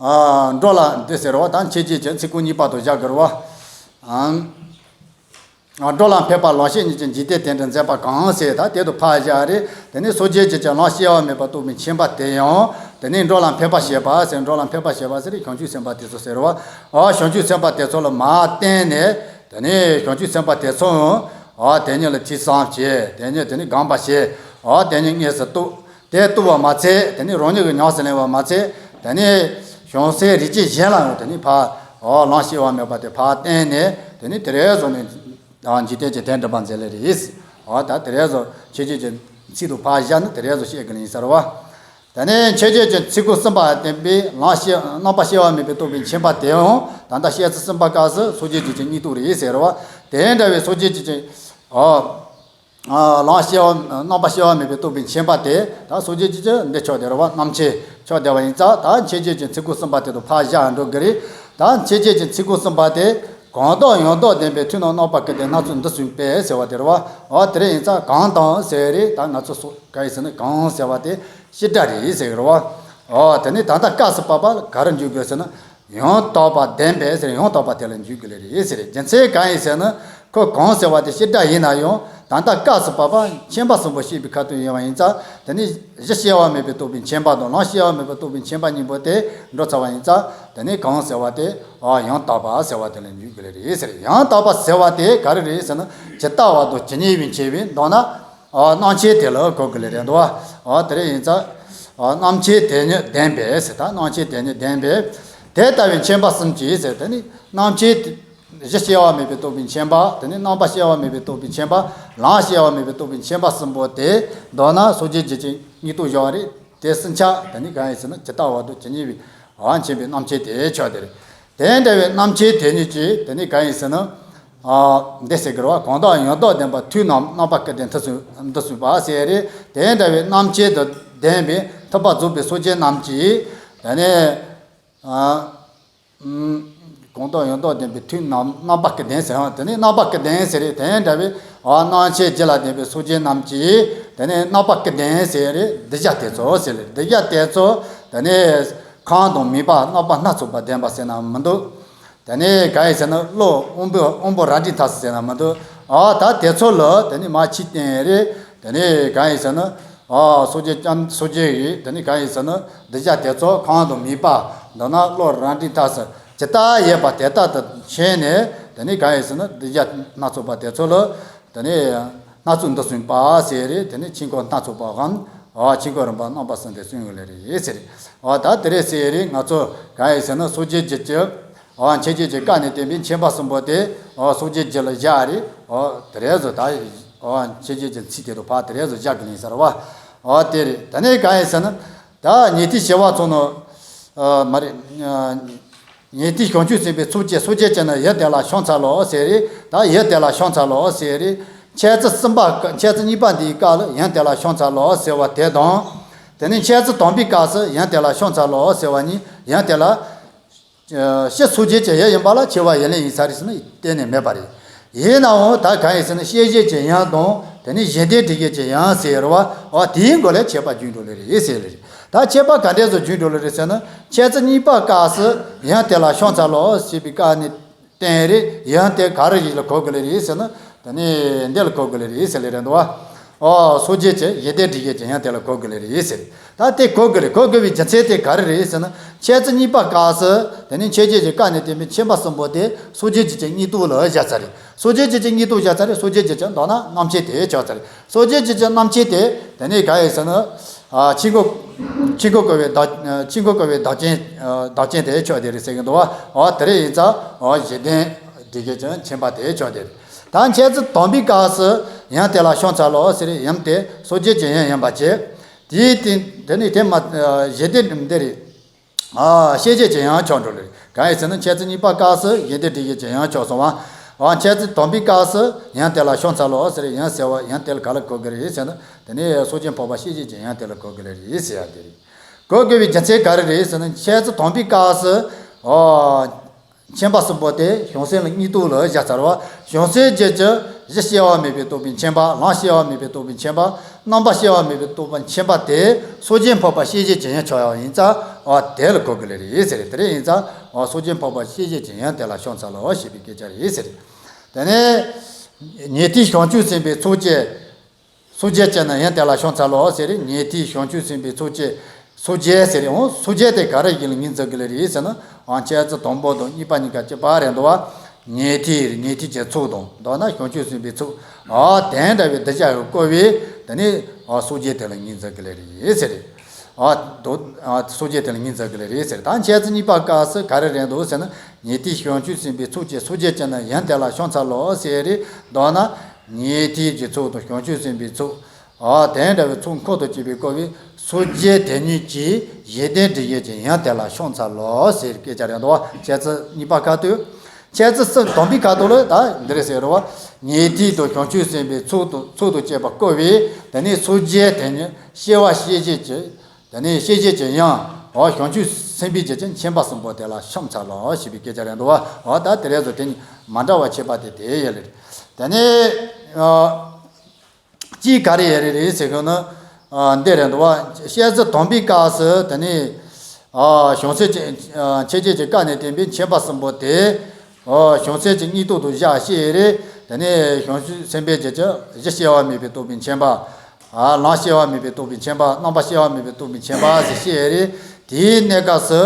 ཨ། འགྲོ་ལ་འདི་ཟེར་བ་དང་མཆན་བརྗོད་ཀྱི་ཚིག་གོ་གཉིས་པ་དང་བཞག་དགོས་རེད་བ། ཨ། འགྲོ་ལ་ཕན་པ་ལམ་ཤེས་གཉིས་ཀྱི་འཇིག་རྟེན་དེ་འདྲ་མཛད་པ་གང་ཟེར་ད་དེ་དང་ཕར་བཞག་རེད། དེ་ནས་སོ་སྐྱེ་གི་ལམ་སྐྱེ་བ་མེད་པ་རྟོགས་པའི་མཁྱེན་པ་དེ་ཡང་དེ་ནས་འགྲོ་ལ་ཕན་པ་བྱེད་པ་ཟེར། འགྲོ་ལ་ཕན་པ་བྱེད་པ་ཟེར་བྱང་ཆུབ་སེམས་དཔའ་དེ་ཚོ་ཟེར་བ། ཨ་བྱང་ཆུབ་སེམས་དཔའ་དེ་ཚོ་ལ་མར་བརྟེན་ནས་དེ་ནས་བྱང་ཆུབ་སེམས་དཔའ་དེ་ཚོ་ཡང་ཨ་དེ་ཉིད་ལ་ཐོས་བསམ་བྱེད། དེ་ཉིད་དེ་ནས་སྒོམ་པ་བྱེད། ཨ་དེ་ཉིད་དངོས་སུ་རྟོགས། དེ་རྟོགས་པ་མ་ཚད་དེ་ནས་རང་ཉིད་ཀྱིས་ཉམས་སུ་ལེན་པ་མ་ཚད་དེ་ནས་བྱང་སེམས་རིགས་ཅན་གཞན་ལ་ཡང་དེ་ནས་ཕར་ཨོ་ལམ་སྐྱེ་བ་མེད་པ་དེ་ཕར་བསྟན་ནས་དེ་ནས་དེ་རེ་ཟུང་ནས་འཇིག་རྟེན་གྱི་དོན་འགྲུབ་པ་མཛད་ལེ་རེད། ཨོ་ད་དེ་རེ་ཟུང་ཆོས་བརྒྱད་ཀྱི་ཚིག་དང་ཕར་བཞག་ནས་དེ་རེ་ཟུང་བཤད་དགོས་ལེ་ཡིན་ཟེར་བ། དེ་ནས་ཆོས་བརྒྱད་ཀྱི་ཚིག་གོ་གསུམ་པ་བསྟན་པའི་ལམ་སྐྱེ་རྣམ་པ་སྐྱེ་བ་མེད་པའི་རྟོགས་པའི་མཁྱེན་པ་དེའང་ད་ལྟ་བཤད་ཚུལ་གསུམ་པ་སྐབས་སུ་སོ་སྐྱེ་གི་སྙིང་སྟོབས་རེད་ཟེར་བ། དེ་འདྲ་བའི་སོ་སྐྱེ་གི་ཨོ། ལམ་སྐྱེ་བ་རྣམ་པ་སྐྱེ་བ་མེད་པའི་རྟོགས་པའི་མཁྱེན་པ་དེ་ད་སོ་སྐྱེ་གི་འདི་ཆགས་བསྡད་རེད་བ། རྣམ་མཁྱེན་ཆགས་བསྡད་པ་ཡིན་ཙང་ད་མཆན་བརྗོད་ཀྱི་ཚིག་གོ་གསུམ་པ་དེ་དང་ཕར་བཞག་འགྲོ་གི་རེད། ད་མཆན་བརྗོད་ཀྱི་ཚིག་གོ་གསུམ་པ་དེ་གང་དག་ཡང་དག་ལྡན་པའི་ཐོས་རྣམས་རྣམ་པར་ཀུན་ལྡན་སྣ་ཚོགས་འདི་གསུངས་པས་ཟེར་བ་དེ་རེད་བ། འོ་དེ་རེད། ཡིན་ཙང་གང་དག་ཟེར་རེད། ད་ང་ཚོ་སོ་ག་ཡིན་ཟེར་ན་གང་ཟེར་བ་དེ་བྱེད་སྒྲ་རེད་ཟེར་གི་རེད་བ། འོ་དེ་ནི་ད་ལྟ་སྐབས་སུ་བབ་པ་ག་རེ་འཇུག་དགོས་ཟེར་ན། ཡང་དག་པར་ལྡན་པས་ཟེར། ཡང་དག་པ་དེ་ལ་འཇུག་དགོས་ལེ་རེད་ཟེར། རྒྱུ་མཚན་གང་ཡིན་ཟེར་ན། ཁོ་གང་ཟེར་བ་དེ་བྱེད་སྒྲ་ཡིན་ན་ཡང་ད་ལྟ་སྐབས་སུ་བབ་པ་མཁྱེན་པ་གསུམ་པོ་བཤད་པའི་ཁ་ཐུག་ཡིན་པ་ཡིན་ཙང་། དེ་ནི་གཞི་སྐྱེ་བ་མེད་པའི་རྟོགས་པའི་མཁྱེན་པ་དང་ལམ་སྐྱེ་བ་མེད་པའི་རྟོགས་པའི་མཁྱེན་པ་གཉིས་པོ་དེ་འགྲོ་ཚར་བ་ཡིན་ཙང་། དེ་ནི་གང་ཟེར་བ་དེ་ཨ་ཡང་དག་པ་ཟེར་བ་དེ་ལ་འཇུག་དགོས་ལེ་རེད་ཟེར། ཡང་དག་པ་ཟེར་བ་དེ་ག་རེ་རེད་ཟེར་ན། ཇི་ལྟ་བ་དང་ཇི་སྙེད་པའི་མཁྱེན་པས་མདོར་ན། ཨ་རྣམ་མཁྱེན་དེ་ལ་གོ་དགོས་ལེ་རེད་འདུག་བ། ཨ་དེ་རེད། ཡིན་ཙང་། ཨ་རྣམ་མཁྱེན་དེ་ཉིད་ལྡན་པས་ཟེར། ད་རྣམ་མཁྱེན་དེ་ཉིད་ལྡན་པས། དེ་ལྟ་བུའི་མཁྱེན་པ་གསུམ་གྱིས་ཟེར། དེ་ནི་རྣམ་མཁྱེན་དེ། གཞི་སྐྱེ་བ་མེད་པའི་རྟོགས་པའི་མཁྱེན་པ། དེ་ནི་རྣམ་པ་སྐྱེ་བ་མེད་པའི་རྟོགས་པའི་མཁྱེན་པ། ལམ་སྐྱེ་བ་མེད་པའི་རྟོགས་པའི་མཁྱེན་པ་གསུམ་པོ་དེ། མདོར་ན་སོ་སྐྱེ་གི་སྙིང་སྟོབས་བཞག་རེད། དེ་གསུམ་ཆ་དེ་ནི་གང་ཡིན་ཟེར་ན། ཇི་ལྟ་བ་དང་ཇི་སྙེད་པའི་ཨ་མཁྱེན་པའི་རྣམ་མཁྱེན་དེ་ཆགས་དེ་རེད། དེ་འདྲ་བའི་རྣམ་མཁྱེན་དེ་ཉིད་ཀྱིས་དེ་ནི་གང་ཡིན་ཟེར་ན། ཨ་འདི་ཟེར་གི་རེད་བ། གང་དག་ཡང་དག་ལྡན་པ་ཐོས་རྣམས་རྣམ་པར་ཀུན་ལྡན་འདི་གསུངས་འདི་གསུངས་པ་ཟེར་རེད། དེ་འདྲ་བའི་རྣམ་མཁྱེན་དང་ལྡན་པའི་ཐོས་པ་རྫོགས་པའི་སོ་སྐྱེ་རྣམས་ཀྱིས་དེ་ནི། ཨ། གང་དག་ཡང་དག་ལྡན་པའི་ཐོས་རྣམས་རྣམ་པར་ཀུན་ལྡན་ཟེར། དེ་ནི་རྣམ་པར་ཀུན་ལྡན་ཟེར་རེད། དེ་འདྲ་བའི་ཨ་རྣམ་མཁྱེན་རྒྱུད་ལ་ལྡན་པའི་སོ་སྐྱེ་རྣམས་ཀྱིས་དེ་ནི་རྣམ་པར་ཀུན་ལྡན་ཟེར་རེད། གདུལ་བྱ་དེ་ཚོ་ཟེར་རེད། གདུལ་བྱ་དེ་ཚོ་དེ་ནི་ཁམས་དང་མུན་པ་རྣམ་པ་སྣ་ཚོགས་པ་ལྡན་པ་ཟེར་ན་མི་འདུག་དེ་ནི་གང་ཡིན་ཟེར་ན། བློ་དབང་པོ་དབང་པོ་རབ་འབྲིང་ཐ་ཟེར་ན་མི་འདུག་ཨ་ད་དེ་ཚོ་ལ་དེ་ནི་མ་ཕྱི་བསྟན་རེད། དེ་ནི་གང་ཡིན་ཟེར་ན། ཨ་སོ་སྐྱེ་ཅན་སོ་སྐྱེ་ཡིས་དེ་ནི་གང་ཡིན་ཟེར་ན། གདུལ་བྱ་དེ་ཚོ་ཁམས་དང་མུན་པ། མདོར་ན་བློ་རབ་འབྲིང་ཐ་ཟེར་ཇི་ལྟར་ཡོད་པ་དེ་ལྟར་དུ་མཁྱེན་ནས། དེ་ནི་གང་ཡིན་ཟེར་ན། གདུལ་བྱ་སྣ་ཚོགས་པ་དེ་ཚོ་ལ་དེ་ནི་སྣ་ཚོགས་འདི་གསུངས་པ་ཟེར་རེད། དེ་ནི་ཆོས་འཁོར་སྣ་ཚོགས་པའམ། ཨ་ཆོས་འཁོར་རིམ་པ་རྣམ་པ་གསུམ་དེ་གསུངས་ཡོད་ལེ་རེད་ཟེར། ཨ་ད་དེ་རེད་ཟེར་རེད། ང་ཚོ་གང་ཡིན་ཟེར་ན། སོ་སྐྱེ་རྒྱུད་ཀྱི་ཨ་མཆན་བརྗོད་ཀྱི་སྐབས་ནས་བསྟན་པའི་མཁྱེན་པ་གསུམ་པོ་དེ་ཨ་སོ་སྐྱེ་རྒྱུད་ལ་བཞག་རེད། ཨ་དེ་རེད་ཟེར། ད་ འོ་མཆོད་བརྗོད་ཀྱི་ཚིག་དེ་དང་ཕར་དེ་རེ་ཟུང་བཞག་གི་ལེན་ས་རེད་བ། འོ་དེ་རེད། ད་ནས་གང་ཡིན་ཟེར་ན། ད་ཉན་ཐོས་ཞི་བ་ཚོ་ནོ། མ་རེད། ཉན་ཐོས་བྱང་ཆུབ་སེམས་དཔའི་ཚོགས་ཀྱིས་གསོ་སྦྱོང་བྱས་ན་ཡང་དེ་ལ་ཕྱག་འཚལ་ལོ་ཟེར་རེད། ད་ཡང་དེ་ལ་ཕྱག་འཚལ་ལོ་ཟེར་རེད། འཆད་རྩོད་གསུམ་པ། འཆད་རྩོད་གཉིས་པ་འདིའི་སྐབས་ལ་ཡང་དེ་ལ་ཕྱག་འཚལ་ལོ་ཟེར་བ་དེ་དང་། དེ་ནས་འཆད་རྩོད་དང་པོའི་སྐབས་སུ་ཡང་དེ་ལ་ཕྱག་འཚལ་ལོ་ཟེར་བ་གཉིས་ཡང་དེ་ལ། ཕྱིར་གསོ་སྦྱོང་བྱེད་ཡུལ་ཡིན་པ་ལ་འཆི་བ་ཡི་ལན་ཡིན་ས་རེད་ཟེར་ན་གཏན་ནས་མེད་པ་རེད། ཡིན་ནའང་ད་གང་ཡིན་ཟེར་ན་བསྐྱེད་རིམ་གྱི་ཡུན་དང་དེ་ནས་གཞན་དོན་སྒྲུབ་ཡུལ་གྱི་ཡུན་ཟེར་བ། འོ་དེའི་སྒོ་ལས་ཁྱད་པར་བརྗོད་འགྲོ་ལེ་རེད་ཟེར་ལེ་རེད། ད་ཁྱད་པར་ག་འདྲས་སུ་བརྗོད་འགྲོ་ལེ་རེད་ཟེར་ན། འཆད་རྩོད་གཉིས་པ་སྐབས་སུ་ཡང་དེ་ལ་ཕྱག་འཚལ་ལོ་ཞེས་པའི་སྐབས་ནས་བསྟན་རེད། ཡང་དེ་ག་རེ་ཡིན་ལ་གོ་དགོས་ལེ་རེད་ཟེར་ན། དེ་ནས་འདི་ལ་གོ་དགོས་ལེ་རེད་ཟེར་ལེ་རེད་འདུག་བ། ཨོ་གསོ་སྦྱོང་བྱེད་གཞན་དོན་སྒྲུབ་ཡུལ་གྱི་ཡུན་དེ་ལ་གོ་དགོས་ལེ་རེད་ཟེར། ད་དེ་གོ་དགོས་རེད། གོ་དགོས་པའི་རྒྱུ་མཚན་དེ་ག་རེ་རེད་ཟེར་ན། འཆད་རྩོད་གཉིས་པ་སྐབས་སུ་དེ་ནས་མཆོད་བརྗོད་ཀྱི་སྐབས་ནས་བསྟན་པའི་མཆོད་པ་གསུམ་པོ་དེ་གསོ་སྦྱོང་བྱེད་ཀྱི་སྙིང་སྟོབས་ལ་བཞག་ཚར་རེད། གསོ་སྦྱོང་བྱེད་ཀྱི་སྙིང་སྟོབས་བཞག་ཚར་རེད། གསོ་སྦྱོང་བྱེད་ཀྱི་མདོར་ན་རྣམ་མཁྱེན་དེ་ཆགས་ཚར་རེད། གསོ་སྦྱོང་བྱེད་ཀྱི་རྣམ་མཁྱེན་དེ་དེ་ནས་ག་ཡིན་ཟེར་ན། ཆོས་འཁོར། ཆོས་འཁོར་བསྐོར་བའི་བདག་ཆོས་འཁོར་བསྐོར་བའི་བདག་རྐྱེན། བདག་རྐྱེན་དེ་ཆགས་དེ་རེད་ཟེར་གྱི་འདུག་བ། འོ་དེ་རེད། ཡིན་ཙང་འོ་གཞན་དོན་སྒྲུབ་ཡུལ་གྱི་མཆོད་པ་དེ་ཆགས་དེ་རེད། ད་འཆད་རྩོད་དང་པོའི་སྐབས་སུ་ཡང་དེ་ལ་ཕྱག་འཚལ་ལོ་ཟེར་ཡུམ་དེ་གསོ་སྦྱོང་བྱེད་ཡུལ་ཡིན་པ་བྱས། དེའི་སྟེང་དེ་ནས་དེ་མ་གཞན་དོན་འདི་རེད། བསྐྱེད་རིམ་གྱི་ཡུན་ཆགས་འགྲོ་ལེ་རེད། གང་ཡིན་ཟེར་ན་འཆད་རྩོད་གཉིས་པ་སྐབས་སུ་གཞན་དོན་སྒྲུབ་ཡུལ་གྱི་ཡུན་ཆགས་སོང་བ། འོ་འཆད་རྩོད་དང་པོའི་སྐབས་སུ་ཡང་དེ་ལ་ཕྱག་འཚལ་ལོ་ཟེར་ཡུམ་ཟེར་བ་ཡང་དེ་ལ་ག་ལ་གོ་དགོས་རེད་ཟེར་ན། དེ་ནས་གསོ་སྦྱོང་འཕགས་པ་བསྐྱེད་རིམ་གྱི་ཡུན་དེ་ལ་གོ་དགོས་ལེ་རེད་ཟེར་ཡ་དེ་རེད། གོ་དགོས་པའི་རྒྱུ་མཚན་ག་རེ་རེད་ཟེར་ན། འཆད་རྩོད་དང་པོའི་སྐབས་སུ། འོ། མཆོད་པ་གསུམ་པོ་དེ་བྱང་སེམས་ལ་སྙིང་སྟོབས་ལ་བཞག་ཚར་བ། བྱང་སེམས་རྒྱུད་ཀྱི་གཞི་སྐྱེ་བ་མེད་པའི་རྟོགས་པའི་མཆོད་པ། ལམ་སྐྱེ་བ་མེད་པའི་རྟོགས་པའི་མཆོད་པ། རྣམ་པ་སྐྱེ་བ་མེད་པའི་རྟོགས་པའི་མཆོད་པ་དེ་གསོ་སྦྱོང་འཕགས་པ་བསྐྱེད་རིམ་གྱི་ཡུན་ཆགས་ཡ་ཡིན་ཙང་། འོ་དེ་ལ་གོ་དགོས་ལེ་རེད་ཟེར། དེ་རེད། ཡིན་ཙང་འོ་གསོ་སྦྱོང་འཕགས་པ་བསྐྱེད་རིམ་གྱི་ཡུན་དེ་ལ་ཕྱག་འཚལ་ལོ་ཞེས་པའི་སྐད་ཆ་རེད་ཟེར། དེ་ནས་ཉན་ཐོས་བྱང་ཆུབ་སེམས་དཔའི་ཚོགས་ཀྱིས། གསོ་སྦྱོང་བྱས་ན་ཡང་དེ་ལ་ཕྱག་འཚལ་ལོ་ཟེར། ཉན་ཐོས་བྱང་ཆུབ་སེམས་དཔའི་ཚོགས་ཀྱིས་གསོ་སྦྱོང་ཟེར། འོ་གསོ་སྦྱོང་དེ་ག་རེ་ཡིན་ལ་ངོས་འཛིན་གྱི་ལེ་རེད་ཟེར་ན། འོ་འཆད་རྩོད་དང་པོ་དང་གཉིས་པ་གཉིས་ཀ་གཅིག་པ་རེད་འདུག་བ། ཉན་ཐོས་ཉན་ཐོས་ཀྱི་ཚོགས་དང་མདོར་ན་བྱང་ཆུབ་སེམས་དཔའི་ཚོགས། འོ་དེ་འདྲ་བའི་གདུལ་བྱ་ཡང་བསྐོར་བས་དེ་ནས་འོ་གསོ་སྦྱོང་དེ་ལ་ངོས་འཛིན་གྱི་ལེ་རེད་ཟེར། འོ་དོ་འོ་གསོ་སྦྱོང་དེ་ལ་ངོས་འཛིན་གྱི་ལེ་རེད་ཟེར། ད་འཆད་རྩོད་གཉིས་པ་སྐབས་སུ་ག་རེ་རེད་འདུག་ཟེར་ན། ཉན་ཐོས་བྱང་ཆུབ་སེམས་དཔའི་ཚོགས་ཀྱིས་གསོ་སྦྱོང་བྱས་ན་ཡང་དེ་ལ་ཕྱག་འཚལ་ལོ་ཟེར་རེད། མདོར་ན། ཉན་ཐོས་ཀྱི་ཚོགས་དང་བྱང་ཆུབ་སེམས་དཔའི་ཚོགས། འོ་དེ་འདྲ་བའི་ཚོགས་འཁོར་དང་བཅས་པས་བསྐོར་བའི་གསོ་སྦྱོང་དེ་ཉིད་ཀྱིས་གཞན་དོན་སྒྲུབ་ཡུལ་གྱི་ཡུམ་དེ་ལ་ཕྱག་འཚལ་ལོ་ཟེར་སྐད་ཆ་རེད་འདུག་བ། འཆད་རྩོད་གཉིས་པ་ཁ་ཐུག་འཆད་རྩོད་གསུམ་དང་པོའི་ཁ་ཐུག་ལ་ད་འདི་རེད་ཟེར་རོ་བ། ཉན་ཐོས་དང་བྱང་ཆུབ་སེམས་དཔའི་ཚོགས་དང་ཚོགས་དང་བཅས་པ་བསྐོར་བས་དེ་ནས་གསོ་སྦྱོང་དེ་ཉིད་སྐྱེ་བ་བསྐྱེད་རིམ་གྱི། དེ་ནས་བསྐྱེད་རིམ་གྱི་ཡུམ། འོ་བྱང་ཆུབ་སེམས་དཔའི་རྒྱུད་ཀྱི་མཆོད་པ་གསུམ་པོ་དེ་ལ་ཕྱག་འཚལ་ལོ་ཞེས་པའི་སྐད་ཆ་རེད་འདུག་བ། འོ་ད་དེ་རེད་ཟེར། དེ་གཉིས་མ་འདྲ་བ་ཁྱད་པར་དེ་དེ་ཡོད་ལེ་རེད། དེ་ནས། ཨ། གཅིག་ག་རེ་ཡོད་རེད་ཟེར་གྱི་ན། ཨ། འདི་རེད་འདུག་བ། འཆད་རྩོད་དང་པོའི་སྐབས་སུ་དེ་ནས། ཨ། བྱང་སེམས་ཀྱི། ཨ། འཆད་རྩོད་ཀྱི་སྐབས་ནས་བསྟན་པའི་མཆོད་པ་གསུམ་པོ་དེ། ཨ། བྱང་སེམས་ཀྱི་སྙིང་སྟོབས་དང་བཞག་བཤད་རེད། དེ་ནས་བྱང་ཆུབ་སེམས་དཔའི་རྒྱུད་ཀྱི་གཞི་སྐྱེ་བ་མེད་པའི་རྟོགས་པའི་མཆོད་པ། ཨ། ལམ་སྐྱེ་བ་མེད་པའི་རྟོགས་པའི་མཆོད་པ། རྣམ་པ་སྐྱེ་བ་མེད་པའི་རྟོགས་པའི་མཆོད་པ་ཟེར་བཤད་རེད། དེའི་གནས་སྐབས་སུ།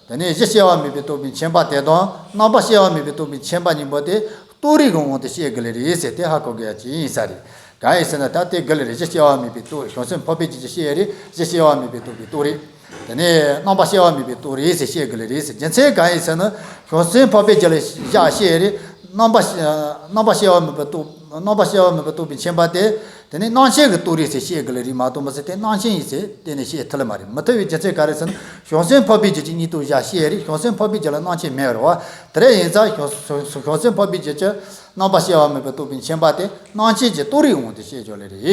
དེ་ནས་གཞི་སྐྱེ་བ་མེད་པའི་རྟོགས་པའི་མཆོད་པ་དེ་དང་རྣམ་པ་སྐྱེ་བ་མེད་པའི་རྟོགས་པའི་མཆོད་པ་གཉིས་པོ་དེ་རྟོགས་རིགས་ཀྱི་དབང་དུ་བཤད་དགོས་ལེ་རེད་ཟེར། དེ་ཧ་གོ་དགོས་ཡ་ཅིག་ཡིན་ས་རེད། གང་ཡིན་ཟེར་ན་ད་དེ་དགོས་ལེ་རེད། གཞི་སྐྱེ་བ་མེད་པའི་རྟོགས། བྱང་སེམས་འཕགས་པའི་རྒྱུད་ཀྱི་བཤད་རེད། གཞི་སྐྱེ་བ་མེད་པའི་རྟོགས་པའི་རྟོགས་རིགས། དེ་ནས་རྣམ་པ་སྐྱེ་བ་མེད་པའི་རྟོགས་རིགས་ཟེར་བཤད་དགོས་ལེ་རེད་ཟེར། རྒྱུ་མཚན་གང་ཡིན་ཟེར་ན། བྱང་སེམས་འཕགས་པའི་རྒྱུད་ལ་བཞག་བཤད་རེད། རྣམ་པ། རྣམ་པ་སྐྱེ་བ་མེད་པའི་རྟོགས། རྣམ་པ་སྐྱེ་བ་མེད་པའི་རྟོགས་པའི་མཆོད་པ་དེ། དེ་ནི་རྣམ་མཁྱེན་གྱི་རྟོགས་རིགས་ཟེར་བཤད་དགོས་ལེ་རེད་མ་གཏོགས་མི་ཟེར། དེ་རྣམ་མཁྱེན་ཡིན་ཟེར་གཏན་ནས་བཤད་ཐུབ་ལེ་མ་རེད། མི་ཐུབ་པའི་རྒྱུ་མཚན་ག་རེ་ཟེར་ན། བྱང་སེམས་འཕགས་པའི་རྒྱུད་ཀྱི་སྙིང་སྟོབས་བཞག་བཤད་རེད། བྱང་སེམས་འཕགས་པའི་རྒྱུད་ལ་རྣམ་མཁྱེན་མེད་རེད་བ། དེ་རེད། ཡིན་ཙང་བྱང་། བྱང་སེམས་འཕགས་པའི་རྒྱུད་ཀྱི་རྣམ་པ་སྐྱེ་བ་མེད་པའི་རྟོགས་པའི་མཆོད་པ་དེ་རྣམ་མཁྱེན་གྱི་རྟོགས་རིགས་དབང་དུ་བཤད་ཆོག་ལེ་རེད།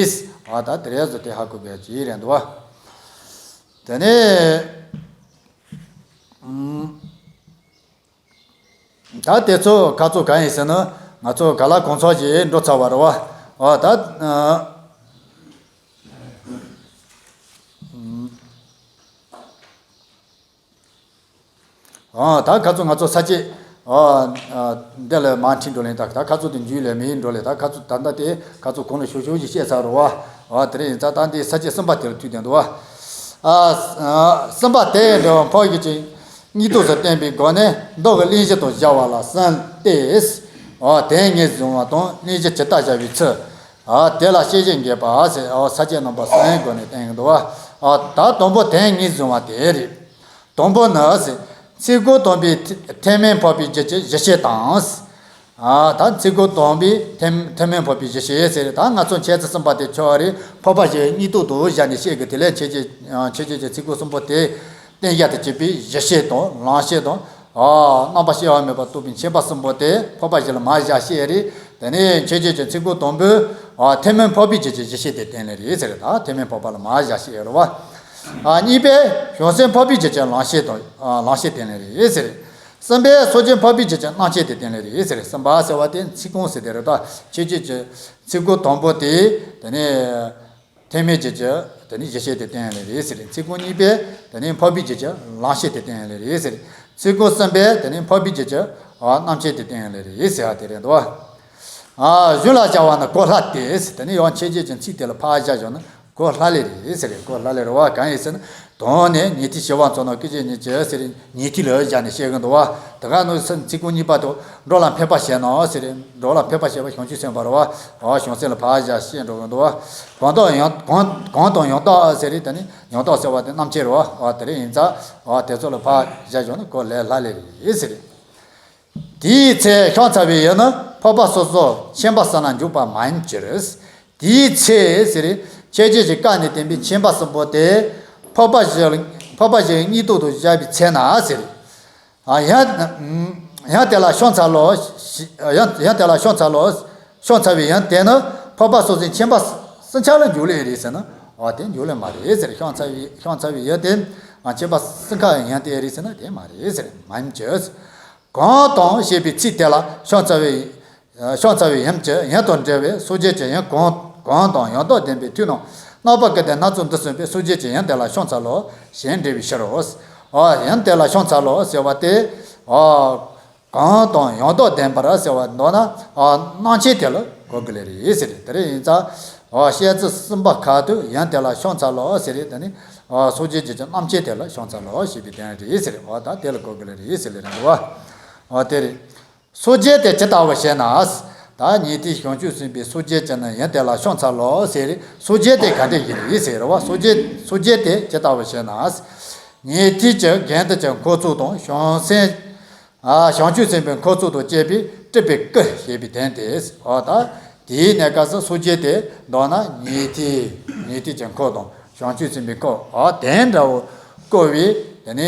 ཨ། ད་དེ་རེད་ཟེར། དེ་ཧ་གོ་དགོས་ཀྱི་རེད་འདུག་བ། དེ་ནས། ཨུམ། ད་དེ་ཚོ་ཁ་ཚོ་གང་ཡིན་ཟེར་ན། ང་ཚོ་ག་ལ་གང་ཚོགས་ཀྱིས་འགྲོ་ཚར་བ་རེད་བ། ཨོ་ད། ཨ། ཨོ་ད་ཁ་ཚོ་ང་ཚོ་ས་བཅད། ཨོ། ཨ། འདི་ལ་མར་ཁྲིད་འགྲོ་ལེ། ད་ད་ཁ་ཚོ་དེ་འཇུས་ལེ་མི་འགྲོ་ལེ། ད་ཁ་ཚོ་ད་ལྟ་དེ་ཁ་ཚོ་གོང་ལ་ཞུ་ཞུ་ཞིག་བཤད་ཚར་རེད་བ། ཨོ་དེ་རེད། ཡིན་ཙང་ད་འདི་ས་བཅད་གསུམ་པ་དེ་ལ་ཐུག་བསྡད་འདུག་བ། ཨ། ཨ། གསུམ་པ་དེ་འདྲ་བ་འཕགས་ཡུལ་གྱི། སྙིང་སྟོབས་སུ་བསྟན་པའི་སྒོ་ནས་མདོ་གི་གླེང་གཞི་དང་སྦྱར་བ་ལ་གསུམ་སྟེ། ཨ། དོན་ངོས་བཟུང་བ་དང་གླེང་གཞི་ཇི་ལྟར་སྦྱར་བའི་ཚུལ། ཨ། དེ་ལ་བཤད་གཞི་འགོད་པ་ཟེར། ཨ། ས་བཅད་རྣམ་པ་གསུམ་སྒོ་ནས་བསྟན་གྱི་འདུག་བ། ཨ། ད་དང་པོ་དོན་ངོས་བཟུང་བ་དེ་རེད། དང་པོ་ནི་ཟེར། ཚིག་གོ་དང་པོའི་ཐེག་དམན་འཕགས་པའི་རྒྱུད་ཀྱི་གཞི་བཤད་དང་། ཨ་ད་ཚིག་གོ་དང་པོའི་ཐེམ་ཐེམ་མིན་འཕགས་པའི་གཞི་ཤེས་ཟེར། ད་ང་ཚོ་འཆད་ཚིག་གསུམ་པ་དེ་ཆོག་རེད། འཕགས་པ་བཞི་ཡི་སྙིང་སྟོབས་དུ་བཞག་ནས་བཤད་དགོས། དེ་ལས་འཆད་བྱེད་འཆད་བྱེད་ཀྱི་ཚིག་གོ་གསུམ་པོ་དེ་བསྟན་བཞག་ཏུ་བྱས་པའི་གཞི་ཤེས་དང་ལམ་ཤེས་དང་། ཨ་རྣམ་པ་སྐྱེ་བ་མེད་པར་རྟོགས་པའི་མཁྱེན་པ་གསུམ་པོ་དེ་འཕགས་པ་བཞི་ལ་མར་བཞག་བཤད་རེད། དེ་ནས་འཆད་བྱེད་ཀྱི་ཚིག་གོ་དང་པོས་ཨ་ཐེམ་མིན་འཕགས་པའི་རྒྱུད་ཀྱི་གཞི་ཤེས་དེ་བསྟན་ལེ་རེད་ཟེར། ད་ཐེམ་མིན་འཕགས་པ་ལ་མར་བཞག་བཤད་རེད་བ། ཨ་གཉིས་པས་བྱང་སེམས་འཕགས་པའི་རྒྱུད་ཀྱི་ལམ་ཤེས་དང་ཨ་ལམ་ཤེས་བསྟན་ལེ་རེད་ཟེར། གསུམ་པས་སོ་སྐྱེ་འཕགས་པའི་རྒྱུད་ཀྱི་རྣམ་མཁྱེན་དེ་བསྟན་ལེ་རེད་ཟེར། གསུམ་པ་ཟེར་བ་དེ་ཚིག་རྐང་ཟེར་དེ་རེད། ད་འཆད་བྱེད་ཀྱི་ཚིག་གོ་དང་པོ་དེ་དེ་ནས་ཐེམ་མིན་རྒྱུད་ཀྱི་དེ་ནས་གཞི་ཤེས་དེ་བསྟན་ལེ་རེད་ཟེར། ཚིག་རྐང་གཉིས་པས་དེ་ནས་འཕགས་པའི་རྒྱུད་ཀྱི་ལམ་ཤེས་དེ་བསྟན་ལེ་རེད་ཟེར། ཚིག་རྐང་གསུམ་པས་དེ་ནས་འཕགས་པའི་རྒྱུད་ཀྱི་ཨ་རྣམ་མཁྱེན་དེ་བསྟན་ལེ་རེད་ཟེར་བ་དེ་རེད་འདུག་བ། ཨ་གཞུང་ལ་བྱ་བ་ནི་གོ་སླ་སྟེ། དེ་ནས་ཡང་འཆད་བྱེད་ཀྱི་ཚིག་དེ་ལ་ཕར་བཞག་བཞག་ན་གོ་སླ་ལེ་རེད་ཟེར། གོ་སླ་ལེ་རེད་བ། གང་ཡིན་ཟེར་ན་དོན་ནི་ཉན་ཐོས་ཞི་བ་འཚོ་རྣམས་སྐད་ཅིག་ཉིད་ཀྱིས་ཟེར། ཉན་ཐོས་ལ་བཞག་ནས་བཤད་གི་འདུག་བ། དེ་ག་ནང་བཞིན་ཚིག་རྐང་གཉིས་པ་དེ་འགྲོ་ལ་ཕན་པ་བྱེད་ན་ཟེར། འགྲོ་ལ་ཕན་པ་བྱེད་པ་བྱང་ཆུབ་སེམས་དཔའ་རེད་བ། ཨ་བྱང་སེམས་ལ་ཕར་བཞག་བཤད་འགྲོ་གི་འདུག་བ། གང་དང་ཡང་གང་གང་དང་ཡང་དག་ཟེར། དེ་ནི་ཡང་དག་ཟེར་བ་དེ་རྣམ་མཁྱེན་རེད་བ། ཨ་དེ་རེད། ཡིན་ཙང་ཨ་དེ་ཚོ་ལ་ཕར་བཞག་བཞག་ན་གོ་ལས་སླ་ལེ་རེད་ཟེར། དེའི་ཚེ་ཤོང་ཚ་བའི་ཡུལ་ནི་འཕགས་པ་སོ་སོ་མཁྱེན་པ་གསུམ་ལ་འཇུག་པ་མ་ཡིན་ཕྱིར། དེའི་ཚེ་ཟེར། འཆད་བྱེད་ཀྱི་སྐབས་ནས་བསྟན་པའི་མཁྱེན་པ་གསུམ་པོ་དེ་འཕགས་པ་བཞི་འཕགས་པ་བཞིའི་སྙིང་སྟོབས་དུ་བཞག་པའི་ཚེ་ན་ཟེར། ཨ་ཡང་ཡང་དེ་ལ་ཤོང་ཚ་ལོ། ཡང་ཡང་དེ་ལ་ཤོང་ཚ་ལོ། ཤོང་ཚ་བའི་ཡུལ་དེ་ནི་འཕགས་པ་སོ་སོའི་མཁྱེན་པ་སུམ་ཆ་ལ་འཇུག་ལེ་རེད་ཟེར་ན། ཨ་དེ་འཇུག་ལེ་མ་རེད་ཟེར། ཤོང་ཚ་བའི་ཤོང་ཚ་བའི་ཡུལ་དེ་ཨ་མཁྱེན་པ་སུམ་ཆ་ཡང་དེ་རེད་ཟེར་ན་དེ་མ་རེད་ཟེར། མ་ཡིན་ཕྱིར། གང་དང་ཞེས་པའི་ཚིག་དེ་ལ་ཤོང་ཚ་བའི་ཤོང་ཚ་བའི་ཡུལ་གྱི་ཡུལ་དང་འབྲེལ་བའི་སོ་སྐྱེ་གི་ཡུལ་གང་གང་དང་ཡང་དག་ལྡན་པའི་དུས་ན་རྣམ་པ་ཀུན་ཏུ་སྣ་ཚོགས་འདི་གསུངས་པའི་སོ་སྐྱེ་གི་ཡུལ་དེ་ལ་ཤོང་ཚ་ལོ་ཞེས་འབྲེལ་བའི་ཕྱིར་རོ། ཨ་ཡུལ་དེ་ལ་ཤོང་ཚ་ལོ་ཟེར་བ་དེ་ཨ་གང་དང་ཡང་དག་ལྡན་པར་ཟེར་བ་མདོར་ན་ཨ་རྣམ་མཁྱེན་དེ་ལ་གོ་དགོས་ལེ་རེད་ཟེར། དེ་རེད། ཡིན་ཙང་ཨ་བཤད་ཚིག་གསུམ་པ་ཁ་ཐུག་ཡུལ་དེ་ལ་ཤོང་ཚ་ལོ་ཟེར་རེད། དེ་ནི་ཨ་སོ་སྐྱེ་གི་རྣམ་མཁྱེན་དེ་ལ་ཤོང་ཚ་ལོ་ཞེས་པའི་དོན་རེད་ཟེར། ཨ་ད་དེ་ལ་གོ་དགོས་ལེ་རེད་ཟེར་ལེ་རེད་འདུག་བ། ཨ་དེ་རེད། སོ་སྐྱེ་དེ་ཇི་ལྟ་བུ་ཞེ་ན། ད་ཉན་ཐོས་བྱང་ཆུབ་སེམས་དཔའི་སོ་སྐྱེ་གི་ནི་ཡུལ་དེ་ལ་ཤོང་ཚ་ལོ་ཟེར་རེད། སོ་སྐྱེ་དེ་ག་འདྲ་ཞིག་རེད་ཟེར་བ། སོ་སྐྱེ་སོ་སྐྱེ་དེ་ཇི་ལྟ་བུ་ཞེ་ན། ཉན་ཐོས་ཀྱི་དགེ་འདུན་གྱི་འཁོར་ཚོགས་དང་བྱང་སེམས། ཨ་བྱང་ཆུབ་སེམས་དཔའི་འཁོར་ཚོགས་དང་བཅས་པའི་སྤྲུལ་པའི་སྐུ་ཞེས་པའི་དོན་ཏེ། ཨ་ད་དེའི་གནས་སྐབས་སུ་སོ་སྐྱེ་དེ་མདོར་ན་ཉན་ཐོས་ཉན་ཐོས་ཀྱི་འཁོར་དང་བྱང་ཆུབ་སེམས་དཔའི་འཁོར། ཨ་དེ་འདྲ་བོ་བསྐོར་བའི་དེ་ནས་